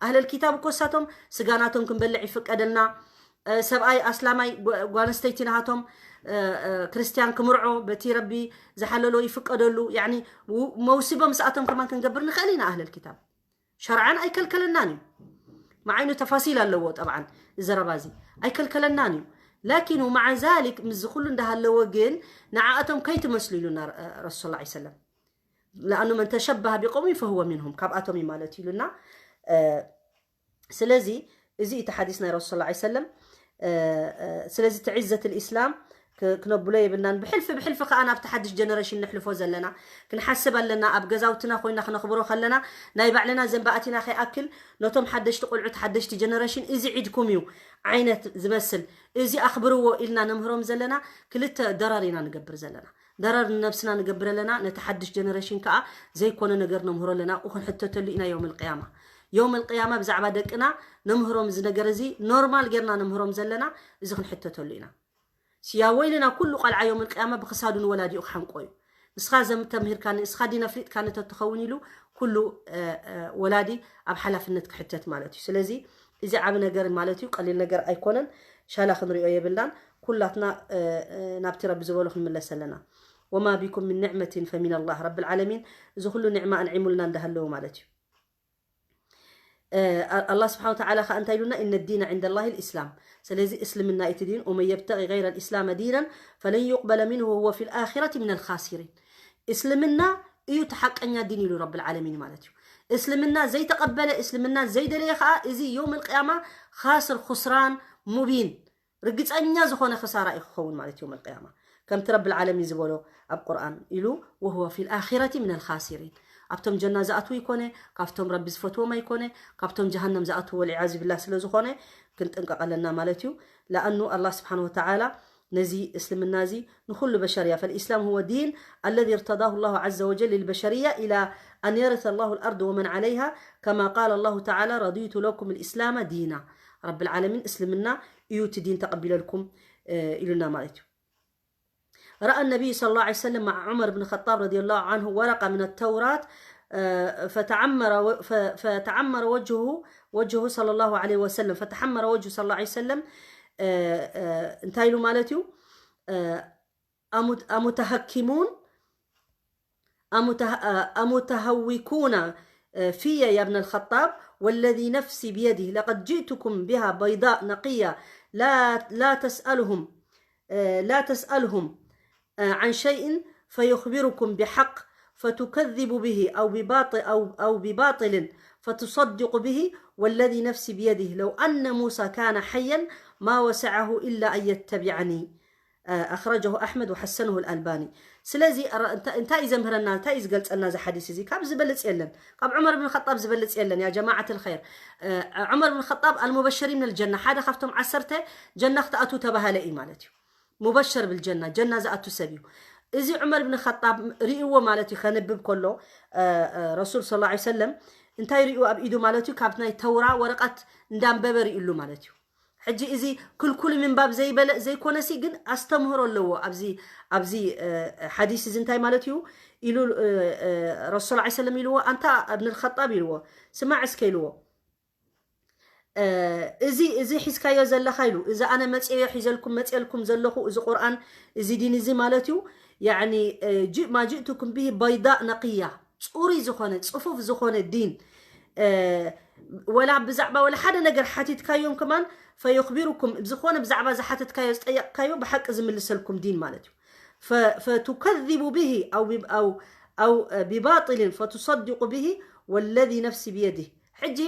ኣህለል ኪታብ እኮ እሳቶም ስጋ ናቶም ክንበልዕ ይፍቀደልና ሰብኣይ ኣስላማይ ጓንስተይቲ ናሃቶም ክርስትያን ክምርዖ በቲ ረቢ ዝሓለሎ ይፍቀደሉ ያኒ መውሲቦ ምስኣቶም ከማን ክንገብር ንኽእል ኢና ኣህለል ኪታብ ሸርዓን ኣይከልከለናን እዩ መዓይኑ ተፋሲል ኣለዎ ጠብዓን ዘረባ እዚ ኣይከልከለናን እዩ ላኪን መዓ ዛሊክ ምስዚ ኩሉ እንዳሃለወ ግን ንዓኣቶም ከይትመስሉ ኢሉና ረሱል ላ ሰለም ለኣኑ መን ተሸበሀ ቢቆሚ ፈህወ ሚንሁም፣ ካብኣቶም እዩ ማለት ኢሉና። እ፣ ስለዚ እዚ እቲ ሓዲስ ናይ ረሱል ሰለላሁ ዐለይሂ ወሰለም። እ፣ እ፣ ስለዚ እቲ ዒዘት ልእስላም ክ- ክነብሎ የብልናን። ብሕልፊ ብሕልፊ ከዓ ናብቲ ሓድሽ ጀነሬሽን ንሕልፎ ዘለና ክንሓስብ ኣለና። ኣብ ገዛውትና ኮይና ክነኽብሮ ከለና ናይ ባዕልና ዘንባእቲና ከይኣክል ነቶም ሓደሽቲ ቆልዑት ሓደሽቲ ጀነሬሽን እዚ ዒድኩም እዩ ዓይነት ዝመስል እዚ ኣኽብርዎ ኢልና ነምህሮም ዘለና ክልተ ደራር ኢና ንገብር ዘለና። ደራር ንነብስና ንገብር ኣለና፣ ነቲ ሓድሽ ጀነሬሽን ከዓ ዘይኮነ ነገር ነምህሮ ኣለና። ኣብኡ ክንሕተተሉ ኢና ዮም ልቅያማ። ዮም ልቅያማ ብዛዕባ ደቅና ነምህሮም እዚ ነገር እዚ ኖርማል ጌርና ነምህሮም ዘለና እዚ ክንሕተተሉ ኢና። ስያ ወይልና ኩሉ ቆልዓ ዮም ልቅያማ ብክሳዱ ንወላዲኡ ክሓንቆ እዩ። ንስኻ ዘም ተምህርካኒ፣ ንስኻ ዲን ኣፍሊጥካኒ ተትኸውን ኢሉ ኩሉ፣ እ፣ እ፣ ወላዲ ኣብ ሓላፍነት ክሕተት ማለት እዩ። ስለዚ እዚ ዓቢ ነገር ማለት እዩ፣ ቀሊል ነገር ኣይኮነን። ሻላ ክንሪኦ የብልናን። ኩላትና፣ እ፣ እ፣ ናብቲ ረቢ ዝበሎ ክንምለስ ኣለና። ወማ ቢኩም ምን ኒዕመትን ፈሚን ኣላህ ረብል ዓለሚን። እዚ ኩሉ ኒዕማ ኣንዒሙልና እንዳሃለዉ ማለት እዩ። እ፣ ኣ- ኣላህ ስብሓን ወተዓላ ከዓ እንታይ ኢሉና? ኢነ ዲነ ዕንደ ላሂ ልእስላም። ስለዚ እስልምና እቲ ዲን፣ ወመን የብተቂ ገይረ ልእስላመ ዲናን ፈለን ዩቅበለ ሚንሁ ወሁወ ፊ ልኣኪረት ምን ልካሲሪን። እስልምና እዩ እቲ ሓቀኛ ዲን ኢሉ ረብል ዓለሚን ማለት እዩ። እስልምና ዘይተቐበለ፣ እስልምና ዘይደለየ ከዓ እዚ ዮም ልቅያማ ካስር፣ ኹስራን ሙቢን፣ ርግፀኛ ዝኾነ ክሳራ እዩ ክኸውን ማለት ዮም ልቅያማ። ከምቲ ረብል ዓለሚን ዝበሎ ኣብ ቁርኣን ኢሉ፣ ወሁወ ፊ ልኣኪረቲ ምን ልካሲሪን። ኣብቶም ጀና ዝኣትዉ ይኮነ፣ ካብቶም ረቢ ዝፈትዎም ኣይኮነ፣ ካብቶም ጀሃነም ዝኣትዉ ወልዕያዙ ቢላ ስለ ዝኾነ ክንጥንቀቕ ኣለና ማለት እዩ። ለኣኑ ኣላህ ስብሓን ወተዓላ ነዚ እስልምና እዚ ንኹሉ በሸርያ፣ فالإسلام هو الدين الذي ارتضاه الله عز وجل للبشرية إلى أن يرث الله الأرض ومن عليها، كما قال الله تعالى رضيت لكم الإسلام دينا። ረብል ዓለሚን እስልምና እዩ እቲ ዲን ተቐቢለልኩም፣ እ፣ ኢሉና ማለት እዩ። رأى النبي صلى الله عليه وسلم مع عمر بن الخطاب رضي الله عنه ورقة من التوراة، آه، فتعمر و- ف- فتعمر وجهه، وجهه صلى الله عليه وسلم، فتحمر وجهه صلى الله عليه وسلم، آه، آه، እንታይ ኢሉ ማለት እዩ? آه، أمت- أمتهكمون، أمته- آه، أمتهوكون، آه، في يا ابن الخطاب، والذي نفسي بيده لقد جئتكم بها بيضاء نقية، لا، لا تسألهم، آه، لا تسألهم، آه، عن شيء فيخبركم بحق فتكذب به أو بباطل، أو، أو بباطل فتصدق به، والذي نفسي بيده لو أن موسى كان حيا ما وسعه إلا أن يتبعني. آه، أخرجه أحمد وحسنه الألباني. ስለዚ ረ- እንታ- እንታይ እዩ ዘምህረና፣ እንታይ እዩ ዝገልፀልና እዚ ሓዲስ እዚ? ካብ ዝበልፅ የለን፣ ካብ ዑመር ብን ኸጣብ ዝበልፅ የለን። ያ ጀማዓት ልኸይር፣ እ፣ ዑመር ብን ኸጣብ ኣልሙበሸሪ ምን ልጀና፣ ሓደ ካብቶም ዓሰርተ ጀና ክትኣትዉ ተባሃለ እዩ ማለት እዩ። ሙበሸር ብልጀና፣ ጀና ዝኣቱ ሰብ እዩ። እዚ ዑመር ብን ኸጣብ ርእይዎ ማለት እዩ፣ ከንብብ ከሎ፣ እ፣ እ፣ ረሱል ሰለላሁ ዐለይሂ ወሰለም እንታይ ርእዩ ኣብ ኢዱ ማለት እዩ? ካብ ናይ ተውራ ወረቐት እንዳንበበ ርእዩሉ ማለት እዩ። ሕጂ እዚ ክልኩል ምንባብ ዘይበለ ዘይኮነሲ ግን ኣስተምህሮ ኣለዎ። ኣብዚ፣ ኣብዚ፣ እ፣ ሓዲስ እዚ እንታይ ማለት እዩ ኢሉ፣ እ፣ እ፣ ረሱል ዐለይሂ ሰለም ኢልዎ፣ ኣንታ እብን ልኸጣብ ኢልዎ፣ ስማዕ እስከ ኢልዎ። እ፣ እዚ፣ እዚ ሒዝካዮ ዘለኻ ኢሉ፣ እዚ ኣነ መፅዮ ሒዘልኩም መፅየልኩም ዘለኹ እዚ ቁርኣን፣ እዚ ዲን እዚ ማለት እዩ። ያዕኒ፣ እ፣ ጅ- ማ ጅእቱኩም ብሂ በይዳእ ነቅያ፣ ፅሩይ ዝኾነ ፅፉፍ ዝኾነ ዲን፣ እ፣ ወላ ብዛዕባ ወላ ሓደ ነገር ሓቲትካዮም ከማን ፈዩኽቢሩኩም፣ ዝኾነ ብዛዕባ ዝሓተትካዮ ዝጠየቕካዮ ብሓቂ ዝምልሰልኩም ዲን ማለት እዩ። ፈ- ፈቱከዚቡ ብሂ ኣው ቢ- ኣው ኣው ቢባጢልን ፈቱሰድቁ ብሂ ወለዚ ነፍሲ ብየዲህ። ሕጂ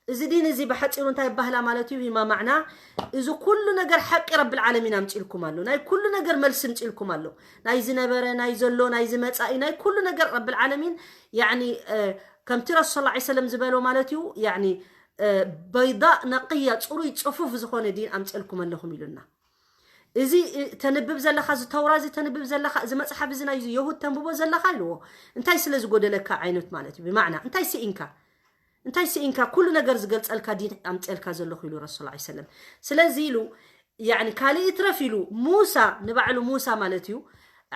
እዚ ዲን እዚ ብሓፂሩ እንታይ ይባህላ ማለት እዩ? ሂማ ማዕና እዚ ኩሉ ነገር ሓቂ ረብል ዓለሚን ኣምፂልኩም ኣሎ። ናይ ኩሉ ነገር መልሲ ኣምፂልኩም ኣሎ። ናይ ዝነበረ፣ ናይ ዘሎ፣ ናይ ዝመፃኢ፣ ናይ ኩሉ ነገር ረብል ዓለሚን ያዕኒ፣ እ፣ ከምቲ ረሱል ሰለላሁ ዐለይሂ ወሰለም ዝበሎ ማለት እዩ። ያዕኒ፣ እ፣ በይዳእ ነቅያ፣ ፅሩይ ፅፉፍ ዝኾነ ዲን ኣምፀልኩም ኣለኹም ኢሉና። እዚ፣ እ፣ ተንብብ ዘለኻ፣ እዚ ተውራ እዚ ተንብብ ዘለኻ፣ እዚ መፅሓፍ እዚ ናይ የሁድ ተንብቦ ዘለኻ ኢልዎ። እንታይ ስለ ዝጎደለካ ዓይነት ማለት እዩ? ብማዕና እንታይ ስኢንካ? እንታይ ስኢንካ? ኩሉ ነገር ዝገልፀልካ ዲን ኣምፀልካ ዘለኹ ኢሉ ረሱል ዐለይሂ ሰለም። ስለዚ ኢሉ፣ ያዕኒ፣ ካልእ ይትረፍ ኢሉ፣ ሙሳ፣ ንባዕሉ ሙሳ ማለት እዩ፣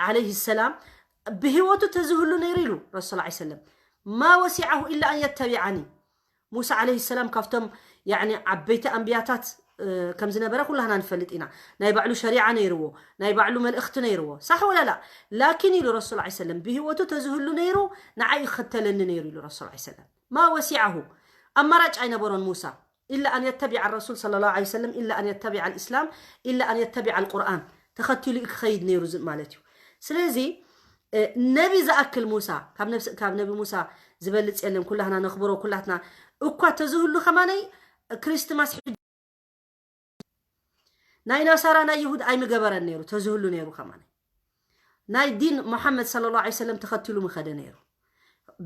ዐለይሂ ሰላም፣ ብህይወቱ ተዝህሉ ነይሩ ኢሉ ረሱል ዐለይሂ ሰለም፣ ማ ወሲዐሁ ኢላ ኣን የተቢዓኒ። ሙሳ ዐለይሂ ሰላም ካብቶም፣ ያዕኒ፣ ዓበይቲ ኣንብያታት፣ እ፣ ከም ዝነበረ ኩላህና ንፈልጥ ኢና። ናይ ባዕሉ ሸሪዓ ነይርዎ፣ ናይ ባዕሉ መልእኽቲ ነይርዎ። ሳሕ ወላ ላ? ላኪን ኢሉ ረሱል ዐለይሂ ሰለም፣ ብህይወቱ ተዝህሉ ነይሩ ንዓይ ይኸተለኒ ነይሩ ኢሉ ረሱል ዐለይሂ ሰለም። ማ ወሲዐሁ፣ ኣማራጭ ኣይነበሮን ሙሳ። ኢላ ኣን የተቢዐ ረሱል ሰለላሁ ዐለይሂ ወሰለም፣ ኢላ ኣን የተቢዐ ልእስላም፣ ኢላ ኣን የተቢዐ ልቁርኣን። ተኸቲሉ እዩ ክኸይድ ነይሩ ዝ- ማለት እዩ። ስለዚ ነቢ ዝኣክል ሙሳ፣ ካብ ነብስ-፣ ካብ ነቢ ሙሳ ዝበልጽ የለን። ኩላህና ነኽብሮ፣ ኩላትና እኳ ተዝህሉ ከማነይ ክርስትማስ ሕጂ ናይ ናሳራ ናይ ይሁድ ኣይምገበረን ነይሩ፣ ተዝህሉ ነይሩ ከማነይ ናይ ዲን ሙሓመድ ሰለላሁ ዐለይሂ ወሰለም ተኸቲሉ ምኸደ ነይሩ።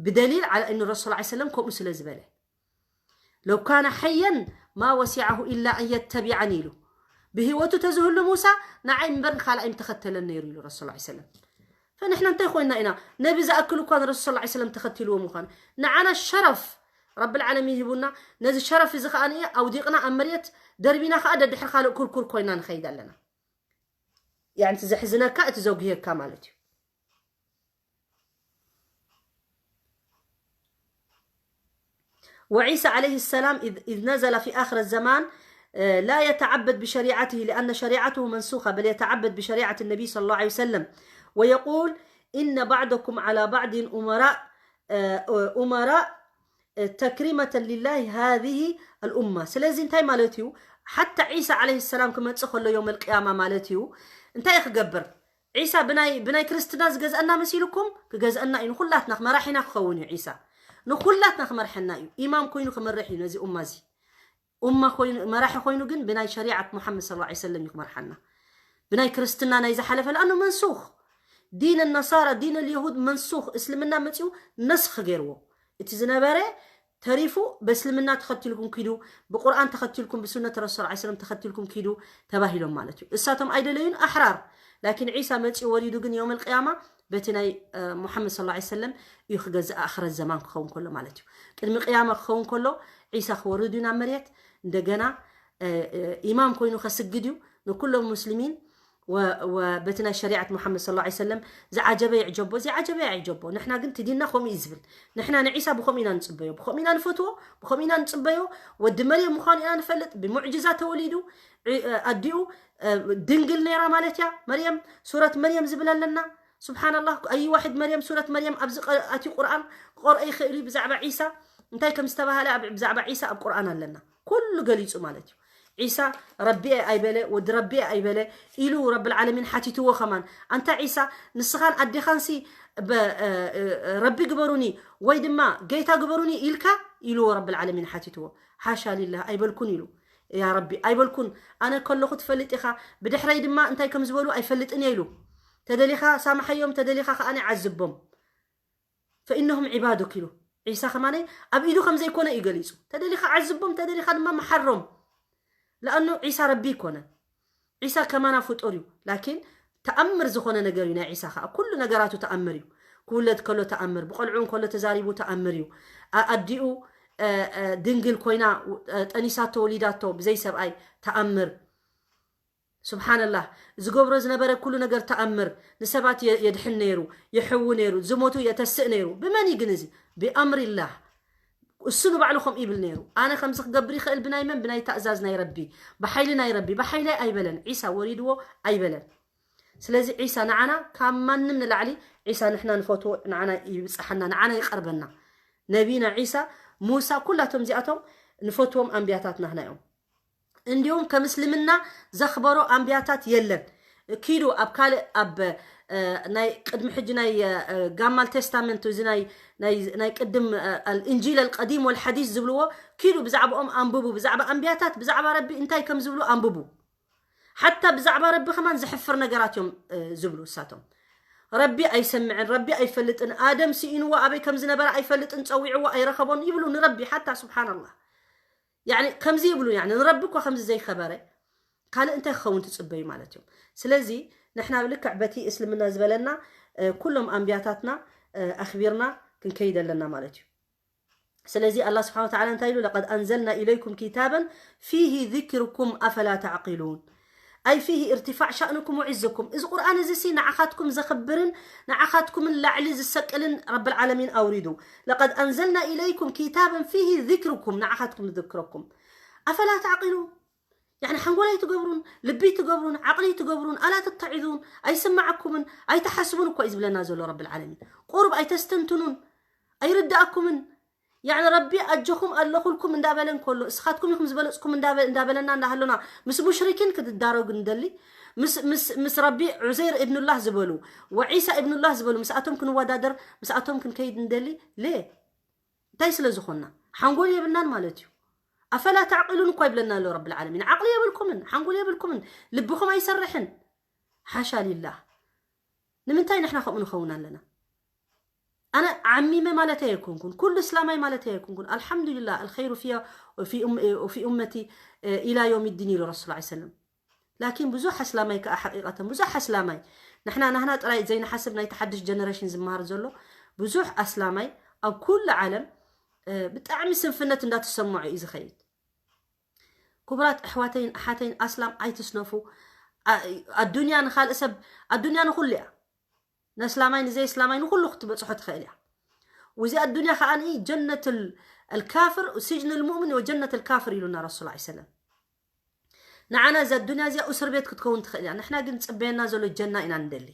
ብደሊል ዓላ እኒ ረሱል ዐለይሂ ሰለም ከምኡ ስለ ዝበለ ለው ካነ ሐየን ማ ወሲዐሁ ኢላ ኣን የተቢዐን ኢሉ። ብህይወቱ ተዝህሉ ሙሳ ንዓይ እምበር ንኻልኣይ ምተኸተለን ነይሩ ኢሉ ረሱል ዐለይሂ ሰለም። ፈንሕና እንታይ ኮይና ኢና? ነቢ ዝኣክል እኳ ንረሱል ሰለላሁ ዐለይሂ ወሰለም ተኸቲልዎ ምዃኑ። ንዓና ሸረፍ ረብል ዓለሚን ሂቡና። ነዚ ሸረፍ እዚ ከኣ ንየ ኣውዲቕና ኣብ መሬት ደርቢና ከኣ ደድሕሪ ካልእ ኩርኩር ኮይና ንኸይድ ኣለና። ያኒ እቲ ዘሕዝነካ እቲ ዘጉህየካ ማለት እዩ። وعيسى عليه السلام إذ، إذ نزل في آخر الزمان، آه، لا يتعبد بشريعته لأن شريعته منسوخة، بل يتعبد بشريعة النبي صلى الله عليه وسلم، ويقول: إن بعضكم على بعض أمراء، آه، أمراء، آه، تكريمة لله هذه الأمة. ስለዚ እንታይ ማለት እዩ? ሓታ ዒሳ ዓለይሂ ሰላም ክመጽእ ከሎ ዮም ኣልቅያማ ማለት እዩ። እንታይ እዩ ክገብር? ዒሳ ብናይ፣ ብናይ ክርስትና ዝገዝአና መሲልኩም? ክገዝአና እዩ። ንኹላትና መራሒና ክኸውን እዩ ዒሳ። ንኹላትና ክመርሐና እዩ። ኢማም ኮይኑ ክመርሕ እዩ ነዚ ኡማ እዚ። ኡማ ኮይኑ፣ መራሒ ኮይኑ ግን ብናይ ሸሪዓት ሙሓመድ ሰለላሁ ዐለይሂ ወሰለም እዩ ክመርሓና። ብናይ ክርስትና ናይ ዝሓለፈ ለኣኑ መንሱኽ። ዲን ነሳራ፣ ዲን ልየሁድ መንሱኽ። እስልምና መፂኡ ነስኽ ገይርዎ። እቲ ዝነበረ ተሪፉ በእስልምና ተኸቲልኩም ኪዱ፣ ብቁርኣን ተኸቲልኩም፣ ብሱነት ረሱል ዐለይሂ ሰለም ተኸቲልኩም ኪዱ ተባሂሎም ማለት እዩ። እሳቶም ኣይደለዩን ኣሕራር። ላኪን ዒሳ መፂኡ ወሪዱ ግን የውመል ቅያማ በቲ ናይ፣ እ፣ ሙሓመድ ሰለላሁ ዐለይሂ ወሰለም እዩ ክገዝእ ኣኽረት ዘማን ክኸውን ከሎ ማለት እዩ። ቅድሚ ቅያማ ክኸውን ከሎ ዒሳ ክወርድ እዩ ናብ መሬት። እንደገና፣ እ፣ እ፣ ኢማም ኮይኑ ከስግድ እዩ ንኩሎም ሙስሊሚን። ወ-፣ ወ-፣ በቲ ናይ ሸሪዓት ሙሓመድ ሰለላሁ ዐለይሂ ወሰለም ዝዓጀበ ይዕጀቦ፣ ዘይዓጀበ ኣይዕጀቦ። ንሕና ግን እቲ ዲንና ከምኡ እዩ ዝብል። ንሕና ንዒሳ ብኸምኡ ኢና ንጽበዮ፣ ብኸምኡ ኢና ንፈትዎ፣ ብኸምኡ ኢና ንጽበዮ። ወዲ መርየም ምዃኑ ኢና ንፈልጥ። ብሙዕጅዛ ተወሊዱ፣ ዒ-፣ ኣዲኡ፣ እ፣ ድንግል ነይራ ማለት እያ። መርየም፣ ሱረት መርየም ዝብል ኣለና። ሱብሓነላህ፣ ኣይ ዋሕድ መርየም፣ ሱረት መርየም ኣብዚ ቀ-፣ ኣትዩ ቁርኣን ክቐርኦ ይኽእል እዩ ብዛዕባ ዒሳ። እንታይ ከም ዝተባህለ ኣብ፣ ብዛዕባ ዒሳ ኣብ ቁርኣን ኣለና። ኩሉ ገሊጹ ማለት እዩ። ዒሳ ረቢ እየ ኣይበለ፣ ወዲ ረቢ እየ ኣይበለ ኢሉ ረብል ዓለሚን ሓቲትዎ ከማን። ኣንታ ዒሳ፣ ንስኻን ኣዴኻንሲ በ-፣ እ፣ እ፣ ረቢ ግበሩኒ ወይ ድማ ጌታ ግበሩኒ ኢልካ ኢልዎ ረብል ዓለሚን ሓቲትዎ። ሓሻ ሊላህ፣ ኣይበልኩን ኢሉ። ያ ረቢ፣ ኣይበልኩን። ኣነ ከለኹ ትፈልጥ ኢኻ፣ ብድሕረይ ድማ እንታይ ከም ዝበሉ ኣይፈልጥን እየ ኢሉ። ተደሊኻ ሳምሓዮም፣ ተደሊኻ ከኣ ዓዝቦም። ፈኢነሁም ዒባዱክ ኢሉ። ዒሳ ከማነይ ኣብ ኢዱ ከም ዘይኮነ እዩ ገሊጹ። ተደሊኻ ዓዝቦም፣ ተደሊኻ ድማ መሓሮም። ለኣኑ ዒሳ ረቢ ኣይኮነን። ዒሳ ከማና ፍጡር እዩ። ላኪን ተኣምር ዝኾነ ነገር እዩ ናይ ዒሳ ኸኣ። ኩሉ ነገራቱ ተኣምር እዩ። ክውለድ ከሎ ተኣምር፣ ብቆልዑ እንከሎ ተዛሪቡ ተኣምር እዩ። ኣ-፣ ኣዲኡ፣ እ፣ እ፣ ድንግል ኮይና፣ እ፣ ጠኒሳቶ ወሊዳቶ ብዘይ ሰብኣይ ተኣምር። ሱብሓነላህ፣ ዝገብሮ ዝነበረ ኩሉ ነገር ተኣምር፣ ንሰባት የ-፣ የድሕን ነይሩ፣ የሕዊ ነይሩ፣ ዝሞቱ የተስእ ነይሩ። ብመን እዩ ግን እዚ? ብኣምሪላህ። እሱ ንባዕሉ ከምኡ ይብል ነይሩ። ኣነ ከምዚ ክገብር ይኽእል ብናይ መን? ብናይ ታእዛዝ ናይ ረቢ፣ ብሓይሊ ናይ ረቢ። ብሓይለይ ኣይበለን፣ ዒሳ ወሪድዎ ኣይበለን። ስለዚ ዒሳ ንዓና ካብ ማንም ንላዕሊ፣ ዒሳ ንሕና ንፈትዎ፣ ንዓና ይብጽሓና፣ ንዓና ይቐርበና። ነቢና ዒሳ፣ ሙሳ፣ ኩላቶም እዚኣቶም ንፈትዎም ኣንብያታትና ህና እዮም። እንዲሁም ከም እስልምና ዘኽበሮ ኣንብያታት የለን። ኪዱ ኣብ ካልእ፣ ኣብ፣ እ፣ ናይ ቅድሚ ሕጂ ናይ፣ እ፣ ጋማል ቴስታመንት፣ እዚ ናይ፣ ናይ፣ ናይ ቅድም፣ እ፣ ኣልእንጂል ኣልቀዲም ወልሐዲስ ዝብልዎ፣ ኪዱ ብዛዕባኦም ኣንብቡ፣ ብዛዕባ ኣንብያታት፣ ብዛዕባ ረቢ እንታይ ከም ዝብሉ ኣንብቡ። ሓታ ብዛዕባ ረቢ ከማን ዘሕፍር ነገራት እዮም፣ እ፣ ዝብሉ እሳቶም። ረቢ ኣይሰምዕን፣ ረቢ ኣይፈልጥን፣ ኣደም ስኢንዎ ኣበይ ከም ዝነበረ ኣይፈልጥን፣ ጸዊዕዎ ኣይረኸቦን ይብሉ ንረቢ። ሓታ ሱብሓነላህ። ያኒ ከምዚ ይብሉ፣ ያኒ ንረቢ እኮ ከምዚ ዘይከበረ ካልእ እንታይ ክኸውን ትጽበዩ ማለት እዮም። ስለዚ ንሕና ብልክዕ በቲ እስልምና ዝበለና፣ እ፣ ኩሎም ኣንብያታትና፣ እ፣ ኣኽቢርና ክንከይድ ኣለና ማለት እዩ። ስለዚ ኣላህ ስብሓነ ወተዓላ እንታይ ኢሉ? ለቀድ ኣንዘልና ኢለይኩም ኪታበን ፊሂ ዚክርኩም ኣፈላ ተዕቂሉን። ኣይ ፊሂ እርትፋዕ ሻእንኩም ወዕዝኩም። እዚ ቁርኣን እዚ ሲ ንዓኻትኩም ዘኽብርን ንዓኻትኩምን ላዕሊ ዝሰቅልን ረብል ዓለሚን ኣውሪዱ። ለቀድ ኣንዘልና ኢለይኩም ኪታበን ፊሂ ዚክርኩም፣ ንዓኻትኩም ዝዝክረኩም። ኣፈላ ተዕቂሉን። ያኒ ሓንጎል ኣይትገብሩን፣ ልቢ ኣይትገብሩን፣ ዓቕሊ ኣይትገብሩን፣ ኣላ ተተዒዙን፣ ኣይስማዓኩምን፣ ኣይትሓስቡን እኮ እዩ ዝብለና ዘሎ ረብል ዓለሚን። ቁሩብ ኣይተስተንትኑን፣ ኣይርድኣኩምን። ያኒ ረቢ ኣጆኹም ኣለኹልኩም እንዳበለ እንከሎ፣ እስኻትኩም ኢኹም ዝበለጽኩም እንዳበ-፣ እንዳበለና እንዳሃሎና፣ ምስ ሙሽሪኪን ክትዳረጉ ንደሊ፣ ምስ ምስ ምስ ረቢ ዑዘይር ኢብኑላህ ዝበሉ ወዒሳ ኢብኑላህ ዝበሉ ምስኣቶም ክንወዳደር ምስኣቶም ክንከይድ እንደሊ ለ እንታይ ስለ ዝኾንና ሓንጎል የብልናን ማለት እዩ። ኣፈላ ተዕቂሉን እኳ ይብለና ኣሎ ረብል ዓለሚን። ዓቕሊ የብልኩምን፣ ሓንጎል የብልኩምን፣ ልብኹም ኣይሰርሕን። ሓሻ ሊላህ። ንምንታይ ንሕና ከምኡ ንኸውን ኣለና? ኣነ ዓሚመ ማለት ኣይኮንኩን፣ ኩሉ እስላማይ ማለት ኣይኮንኩን። ኣልሓምዱሊላህ፣ الخير في في أم في أمتي إلى يوم الدين ኢሉ ረሱል ሰለላሁ ዐለይሂ ወሰለም። ላኪን ብዙሕ ኣስላማይ ከዓ ሓቂቀተን ብዙሕ ኣስላማይ ንሕና ናህና ጥራይ ዘይንሓስብ ናይቲ ሓድሽ ጀነሬሽን ዝመሃር ዘሎ ብዙሕ ኣስላማይ ኣብ ኩሉ ዓለም እ፣ ብጣዕሚ ስንፍነት እንዳተሰምዖ እዩ ዝኸይድ። ክቡራት ኣሕዋተይን ኣሓተይን ኣስላም ኣይትስነፉ። ኣ- ኣዱንያ ንኻልእ ሰብ ኣዱንያ ንኹሉ እያ። ነስላማይ ንዘይ እስላማይ ንኹሉ ክትበፅሖ ትኽእል እያ። ወዚ ኣዱንያ ከዓኒ ጀነት ል- الكافر سجن المؤمن وجنة الكافر ኢሉና ረሱል ዐለይሂ ሰለም። ንዓና እዛ ኣዱንያ እዚኣ እስር ቤት ክትከውን ትኽእል እያ። ንሕና ግን ዝፅበየና ዘሎ ጀና ኢና ንደሊ።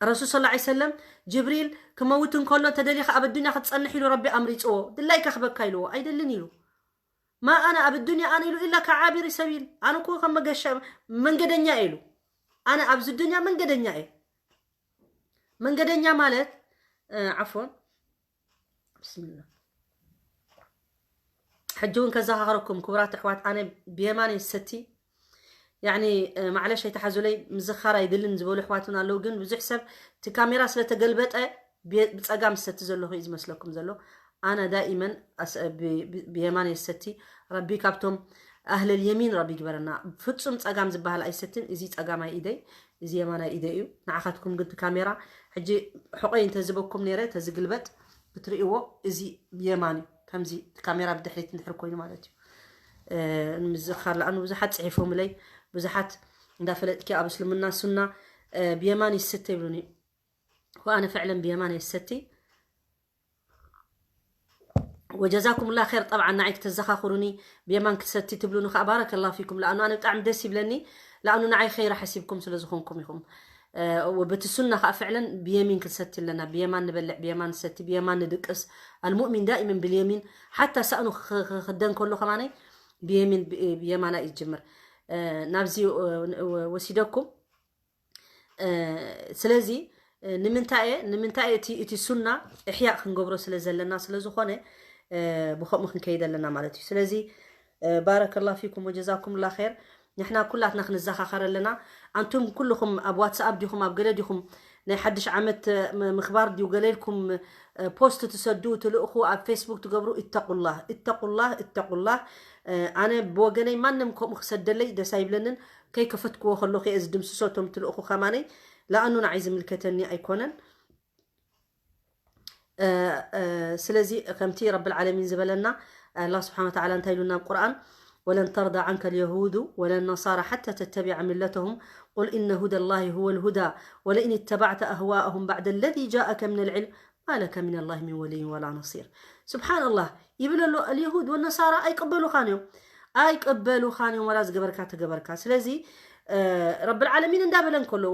ረሱል ሰለላሁ ዐለይሂ ወሰለም ጅብሪል ክመውት እንከሎ ተደሊኻ ኣብ ኣዱንያ ክትፀንሕ ኢሉ ረቢ ኣምሪፅዎ። ድላይ ከኽበካ ኢልዎ ኣይደልን ኢሉ። ማ ኣነ ኣብ ኣዱንያ ኣነ ኢሉ ኢላ ከዓቢሪ ሰቢል ኣነ እኮ ከም መገሻ መንገደኛ እየ ኢሉ። ኣነ ኣብዚ ዱንያ መንገደኛ እየ። መንገደኛ ማለት ዓፎን ብስምላህ ሕጂ እውን ከዘኻኽረኩም ክቡራት ኣሕዋት ኣነ ብየማን እየ ዝሰቲ። ያኒ ማዕለሽ ኣይተሓዙለይ ምዝኻር ኣይድልን ዝበሉ ኣሕዋት እውን ኣለዉ። ግን ብዙሕ ሰብ እቲ ካሜራ ስለተገልበጠ ብየ- ብፀጋም ዝሰቲ ዘለኹ እዩ ዝመስለኩም ዘሎ። ኣነ ዳኢመን ኣስ- ብ- ብ- ብየማን እየ ዝሰቲ። ረቢ ካብቶም ኣህለል የሚን ረቢ ይግበረና። ፍጹም ጸጋም ዝበሃል ኣይሰትን። እዚ ጸጋማይ ኢደይ፣ እዚ የማናይ ኢደይ እዩ። ንዓኻትኩም ግን እቲ ካሜራ ሕጂ ሕቆይ እንተዝበኩም ነይረ ተዝግልበጥ ክትርእይዎ እዚ ብየማን እዩ። ከምዚ እቲ ካሜራ ብድሕሪት እንድሕር ኮይኑ ማለት እዩ። እ፣ ንምዝኻር ለኣኑ ብዙሓት ጽሒፎምለይ፣ ብዙሓት እንዳፈለጥኪ ኣብ እስልምና ሱና እ፣ ብየማን ይስተ ይብሉኒ። ወኣነ ፍዕለን ብየማን የሰቲ ወጀዛኩም ላ ር። ጠብዓ ንዓይ ክተዘኻኽሩኒ ብየማን ክትሰቲ ትብሉኒ ከዓ ባረከላ ፊኩም። ለኣኑ ኣነ ብጣዕሚ ደስ ይብለኒ። ለኣኑ ንዓይ ኸይራ ሓሲብኩም ስለ ዝኾንኩም ኢኹም። እ፣ ወበቲ ሱና ከዓ ፍዕለን ብየሚን ክንሰቲ ኣለና። ብየማን ንበልዕ፣ ብየማን ንሰቲ፣ ብየማን ንድቅስ። ኣልሙእሚን ዳኢመን ብልየሚን ሓታ ሳእኑ ክ- ክ- ክደን ከሎ ከማነይ ብየሚን ብ- ብየማና እዩ ዝጅምር። እ፣ ናብዚ እ፣ ወሲደኩም እ፣ ስለዚ እ፣ ንምንታይ እየ ንምንታይ እቲ እቲ ሱና እሕያእ ክንገብሮ ስለ ዘለና ስለ ዝኾነ እ፣ ብኸምኡ ክንከይድ ኣለና ማለት እዩ። ስለዚ እ፣ ባረከላ ፊኩም ወጀዛኩም ላ ር። ንሕና ኩላትና ክንዘኻኸር ኣለና። ኣንቱም ኩልኹም ኣብ ዋትስኣፕ ዲኹም ኣብ ገለ ዲኹም ናይ ሓድሽ ዓመት እ፣ ም- ምኽባር ድዩ ገለ ኢልኩም እ፣ ፖስት ትሰዱ ትልእኹ ኣብ ፌስቡክ ትገብሩ ኢተቁላህ ኢተቁላህ ኢተቁላህ። እ፣ ኣነ ብወገነይ ማንም ከምኡ ክሰደለይ ደስ ኣይብለንን። ከይከፈትክዎ ከለኹ እየ ዝድምስሶ እቶም ትልእኹ ከማነይ ለኣኑ ንዓይ ዝምልከተኒ ኣይኮነን። እ፣ እ፣ ስለዚ ከምቲ ረብል ዓለሚን ዝበለና ኣላ ስብሓን ወተዓላ እንታይ ኢሉና ኣብ ቁርኣን ولن ترضى عنك اليهود ولا النصارى حتى تتبع ملتهم قل إن هدى الله هو الهدى ولئن اتبعت أهواءهم بعد الذي جاءك من العلم ما لك من الله من ولي ولا نصير. ስብሓን ኣላህ ይብል ኣሎ። اليهود والنصارى ኣይቅበሉኻን እዮም ኣይቅበሉኻን እዮም ወላ ዝገበርካ ተገበርካ። ስለዚ ረብል ዓለሚን እንዳበለ እንከሎ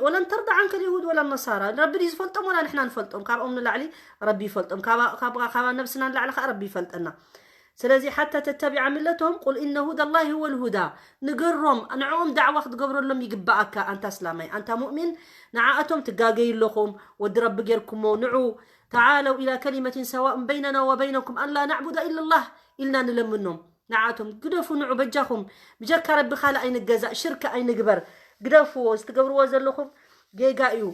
ولن ترضى عنك اليهود ولا النصارى ረቢ ድዩ ዝፈልጦም ወላ ንሕና ንፈልጦም? ካብኦም ንላዕሊ ረቢ ይፈልጦም። ካባ ነብስና ንላዕሊ ከዓ ረቢ ይፈልጠና። ስለዚ ሓታ ተተቢዓ ሚለቶም ቁል ኢነ ሁዳ ላሂ ሁወል ሁዳ ንገሮም። ንዕኦም ዳዕዋ ክትገብረሎም ይግበኣካ ኣንታ እስላማይ ኣንታ ሙእሚን። ንዓኣቶም ትጋገዩ ኣለኹም ወዲ ረቢ ጌርኩሞ። ንዑ ተዓለው ኢላ ከሊመትን ሰዋእን በይነና ወበይነኩም ኣን ላ ናዕቡዳ ኢላ ላህ ኢልና ንለምኖም። ንዓኣቶም ግደፉ ንዑ በጃኹም። ብጀካ ረቢ ካልእ ኣይንገዛእ ሽርኪ ኣይንግበር። ግደፍዎ እዚ ትገብርዎ ዘለኹም ጌጋ እዩ።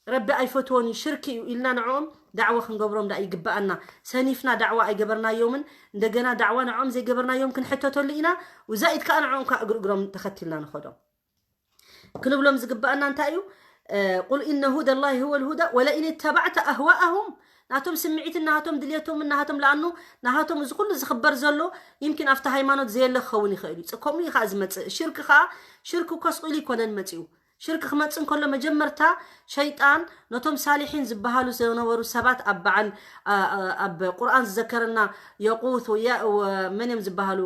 ረቢ ኣይፈትዎን እዩ ሽርኪ እዩ ኢልና ንዕኦም ዳዕዋ ክንገብሮም ዳ ይግበኣና። ሰኒፍና ዳዕዋ ኣይገበርናዮምን እንደገና ዳዕዋ ንዕኦም ዘይገበርናዮም ክንሕተተሉ ኢና። ውዛኢት ከዓ ንዕኦም ከዓ እግሪ እግሮም ተኸቲልና ንኸዶም ክንብሎም ዝግበኣና እንታይ እዩ? ቁል ኢነ ሁደ ላሂ ሁወ ልሁዳ ወለኢን ተባዕተ ኣህዋኣሁም ናቶም ስምዒትን ናሃቶም ድልየቶምን ናሃቶም ለኣኑ ናሃቶም እዚ ኩሉ ዝኽበር ዘሎ ይምኪን ኣብቲ ሃይማኖት ዘየለ ክኸውን ይኽእል እዩ። ከምኡ እዩ ከዓ ዝመፅእ ሽርክ ከዓ ሽርክ እኮ ስቕ ኢሉ ይኮነን መፂኡ ሽርክ ክመፅእ እንከሎ መጀመርታ ሸይጣን ነቶም ሳሊሒን ዝበሃሉ ዝነበሩ ሰባት ኣብ በዓል ኣብ ቁርኣን ዝዘከረና የቁት ወያ መን እዮም ዝበሃሉ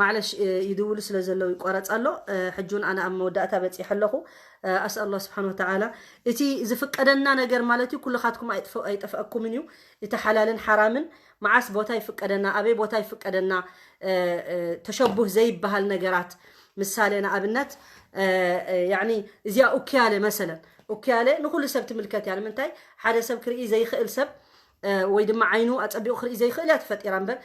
ማዕለሽ ይድውሉ ስለ ዘለዉ ይቋረፅ ኣሎ። ሕጂ እውን ኣነ ኣብ መወዳእታ በፂሐ ኣለኹ። ኣስኣል ኣላ ስብሓን ወተዓላ እቲ ዝፍቀደና ነገር ማለት እዩ ኩልኻትኩም ኣይጠፍኣኩምን እዩ። እቲ ሓላልን ሓራምን መዓስ ቦታ ይፍቀደና፣ ኣበይ ቦታ ይፍቀደና፣ ተሸቡህ ዘይበሃል ነገራት። ምሳሌ ንኣብነት ያኒ እዚኣ ኡክያለ መሰለን፣ ኡክያለ ንኩሉ ሰብ ትምልከት እያ። ንምንታይ ሓደ ሰብ ክርኢ ዘይክእል ሰብ ወይ ድማ ዓይኑ ኣፀቢቑ ክርኢ ዘይክእል እያ ተፈጢራ እምበር፣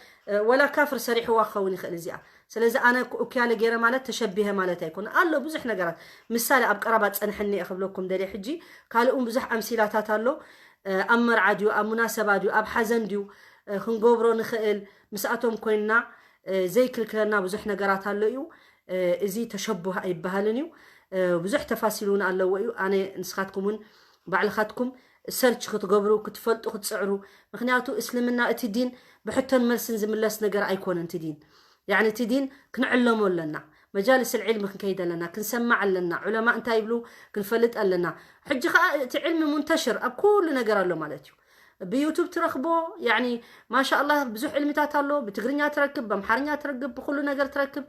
ወላ ካፍር ሰሪሕዋ ክኸውን ይኽእል እዚኣ። ስለዚ ኣነ ኡክያለ ገይረ ማለት ተሸቢሀ ማለት ኣይኮነ ኣሎ ብዙሕ ነገራት። ምሳሌ ኣብ ቀረባ ፀንሐኒ እየ ክብለኩም ደልየ። ሕጂ ካልእ እውን ብዙሕ ኣምሲላታት ኣሎ። ኣብ መርዓ ድዩ፣ ኣብ ሙናሰባ ድዩ፣ ኣብ ሓዘን ድዩ፣ ክንገብሮ ንኽእል። ምስኣቶም ኮይንና ዘይክልክለና ብዙሕ ነገራት ኣሎ እዩ። እዚ ተሸቡህ ኣይበሃልን እዩ። ብዙሕ ተፋሲሉን ኣለዎ እዩ። ኣነ ንስኻትኩም እውን ባዕልኻትኩም ሰርች ክትገብሩ ክትፈልጡ ክትፅዕሩ። ምክንያቱ እስልምና እቲ ዲን ብሕቶን መልስን ዝምለስ ነገር ኣይኮነን። እቲ ዲን ያኒ እቲ ዲን ክንዕለሞ ኣለና። መጃልስ ልዕልሚ ክንከይድ ኣለና፣ ክንሰማዕ ኣለና። ዑለማ እንታይ ይብሉ ክንፈልጥ ኣለና። ሕጂ ከዓ እቲ ዕልሚ ሙንተሽር ኣብ ኩሉ ነገር ኣሎ ማለት እዩ። ብዩቱብ ትረክቦ ያኒ ማሻ ኣላህ ብዙሕ ዕልሚታት ኣሎ። ብትግርኛ ትረክብ፣ ብኣምሓርኛ ትረክብ፣ ብኩሉ ነገር ትረክብ።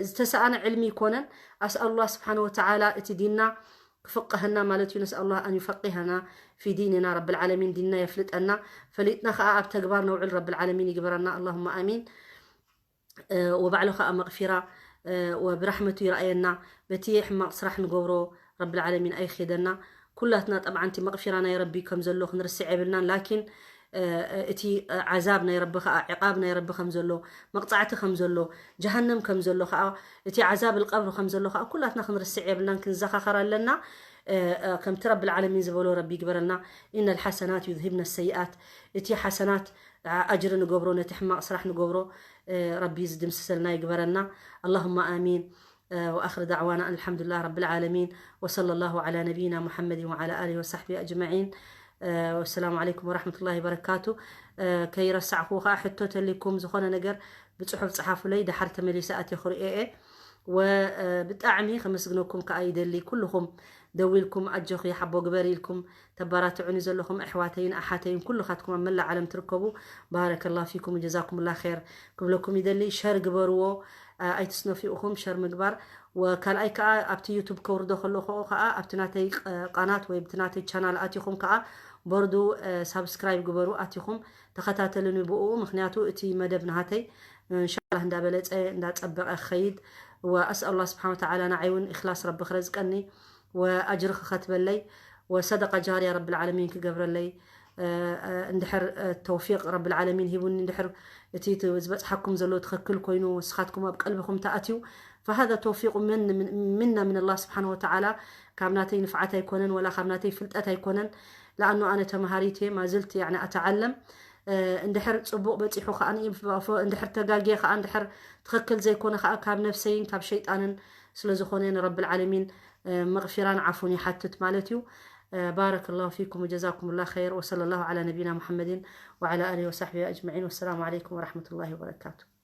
ዝተሰኣነ ዕልሚ ይኮነን። ኣስኣሉላህ ስብሓን ወተዓላ እቲ ዲንና ክፍቀሀና ማለት እዩ። ነስኣሉላህ ኣን ዩፈቂሀና ፊ ዲንና ረብል ዓለሚን ዲንና የፍልጠና። ፈሊጥና ከዓ ኣብ ተግባር ነውዕል ረብል ዓለሚን ይግበረና። ኣላሁማ ኣሚን። ወባዕሉ ከዓ መቕፊራ ወብራሕመቱ ይረኣየና። በቲ ሕማቕ ስራሕ ንገብሮ ረብል ዓለሚን ኣይክደና። ኩላትና ጠብዓንቲ መቕፊራ ናይ ረቢ ከም ዘሎ ክንርስዕ የብልናን። ላኪን እቲ ዓዛብ ናይ ረቢ ከዓ ዕቃብ ናይ ረቢ ከም ዘሎ፣ መቕፃዕቲ ከም ዘሎ፣ ጀሃነም ከም ዘሎ ከዓ፣ እቲ ዓዛብ ልቀብሪ ከም ዘሎ ከዓ ኩላትና ክንርስዕ የብልናን፣ ክንዘኻኸር ኣለና። ከምቲ ረብል ዓለሚን ዝበሎ ረቢ ይግበረልና። ኢነ ልሓሰናት ዩዝሂብነ ሰይኣት። እቲ ሓሰናት ኣጅሪ ንገብሮ ነቲ ሕማቕ ስራሕ ንገብሮ ረቢ ዝድምስሰልና ይግበረና። ኣላሁማ ኣሚን። وآخر دعوانا أن الحمد لله رب العالمين، وصلى الله على نبينا محمد وعلى آله وصحبه أجمعين. والسلام عليكم ورحمة الله وبركاته. ከይረሳዕኹ ከዓ ሕቶ ተሊኩም ዝኾነ ነገር ብፅሑፍ ፀሓፉለይ፣ ደሓር ተመሊሰ ኣትየ ክርእዮ እየ። ብጣዕሚ ከመስግነኩም ከዓ ይደሊ። ኩልኹም ደዊልኩም ኣጆኺ ሓቦ ግበሪ ኢልኩም ተባራትዑኒ ዘለኹም ኣሕዋተይን ኣሓተይን ኩልኻትኩም ኣብ መላእ ዓለም ትርከቡ፣ ባረከላ ፊኩም ወጀዛኩም ላ ኸይር ክብለኩም ይደሊ። ሸር ግበርዎ፣ ኣይትስነፊኡኹም ሸር ምግባር። ወካልኣይ ከዓ ኣብቲ ዩቱብ ከውርዶ ከለኹ ከዓ ኣብቲ ናተይ ቃናት ወይ ብቲ ናተይ ቻናል ኣቲኹም ከዓ ቦርዱ ሳብስክራይብ ግበሩ፣ ኣቲኹም ተኸታተሉኒ ብኡ። ምክንያቱ እቲ መደብ ናሃተይ እንሻላ እንዳበለፀ እንዳፀበቐ ክኸይድ። ወኣስኣሉላህ ስብሓን ወተዓላ ንዓይ እውን ኢኽላስ ረቢ ክረዝቀኒ ወኣጅሪ ክኸትበለይ ወሰደቃ ጃርያ ረብል ዓለሚን ክገብረለይ። እንድሕር ተውፊቅ ረብል ዓለሚን ሂቡኒ፣ እንድሕር እቲ ዝበፅሓኩም ዘሎ ትኽክል ኮይኑ ንስኻትኩም ኣብ ቀልብኹም ተኣትዩ፣ ፈሃዛ ተውፊቁ ምና ምን ኣላህ ስብሓን ወተዓላ። ካብ ናተይ ንፍዓት ኣይኮነን ወላ ካብ ናተይ ፍልጠት ኣይኮነን። ለኣኑ ኣነ ተምሃሪት እየ፣ ማዝልት ያኒ ኣተዓለም። እንድሕር ፅቡቕ በፂሑ ከዓ፣ እንድሕር ተጋግየ ከዓ፣ እንድሕር ትኽክል ዘይኮነ ከዓ ካብ ነፍሰይን ካብ ሸይጣንን ስለዝኾነ ንረብል ዓለሚን መቕፊራን ዓፉን ይሓትት ማለት እዩ። ባረከላሁ ፊኩም ወጀዛኩም ላ ኸይር። ወሰለ ላሁ ዓላ ነቢና ሙሐመድን ወዓላ ኣሊሂ ወሳሕቢሂ ኣጅመዒን። ወሰላሙ ዓለይኩም ወረሕመቱላሂ ወበረካቱ።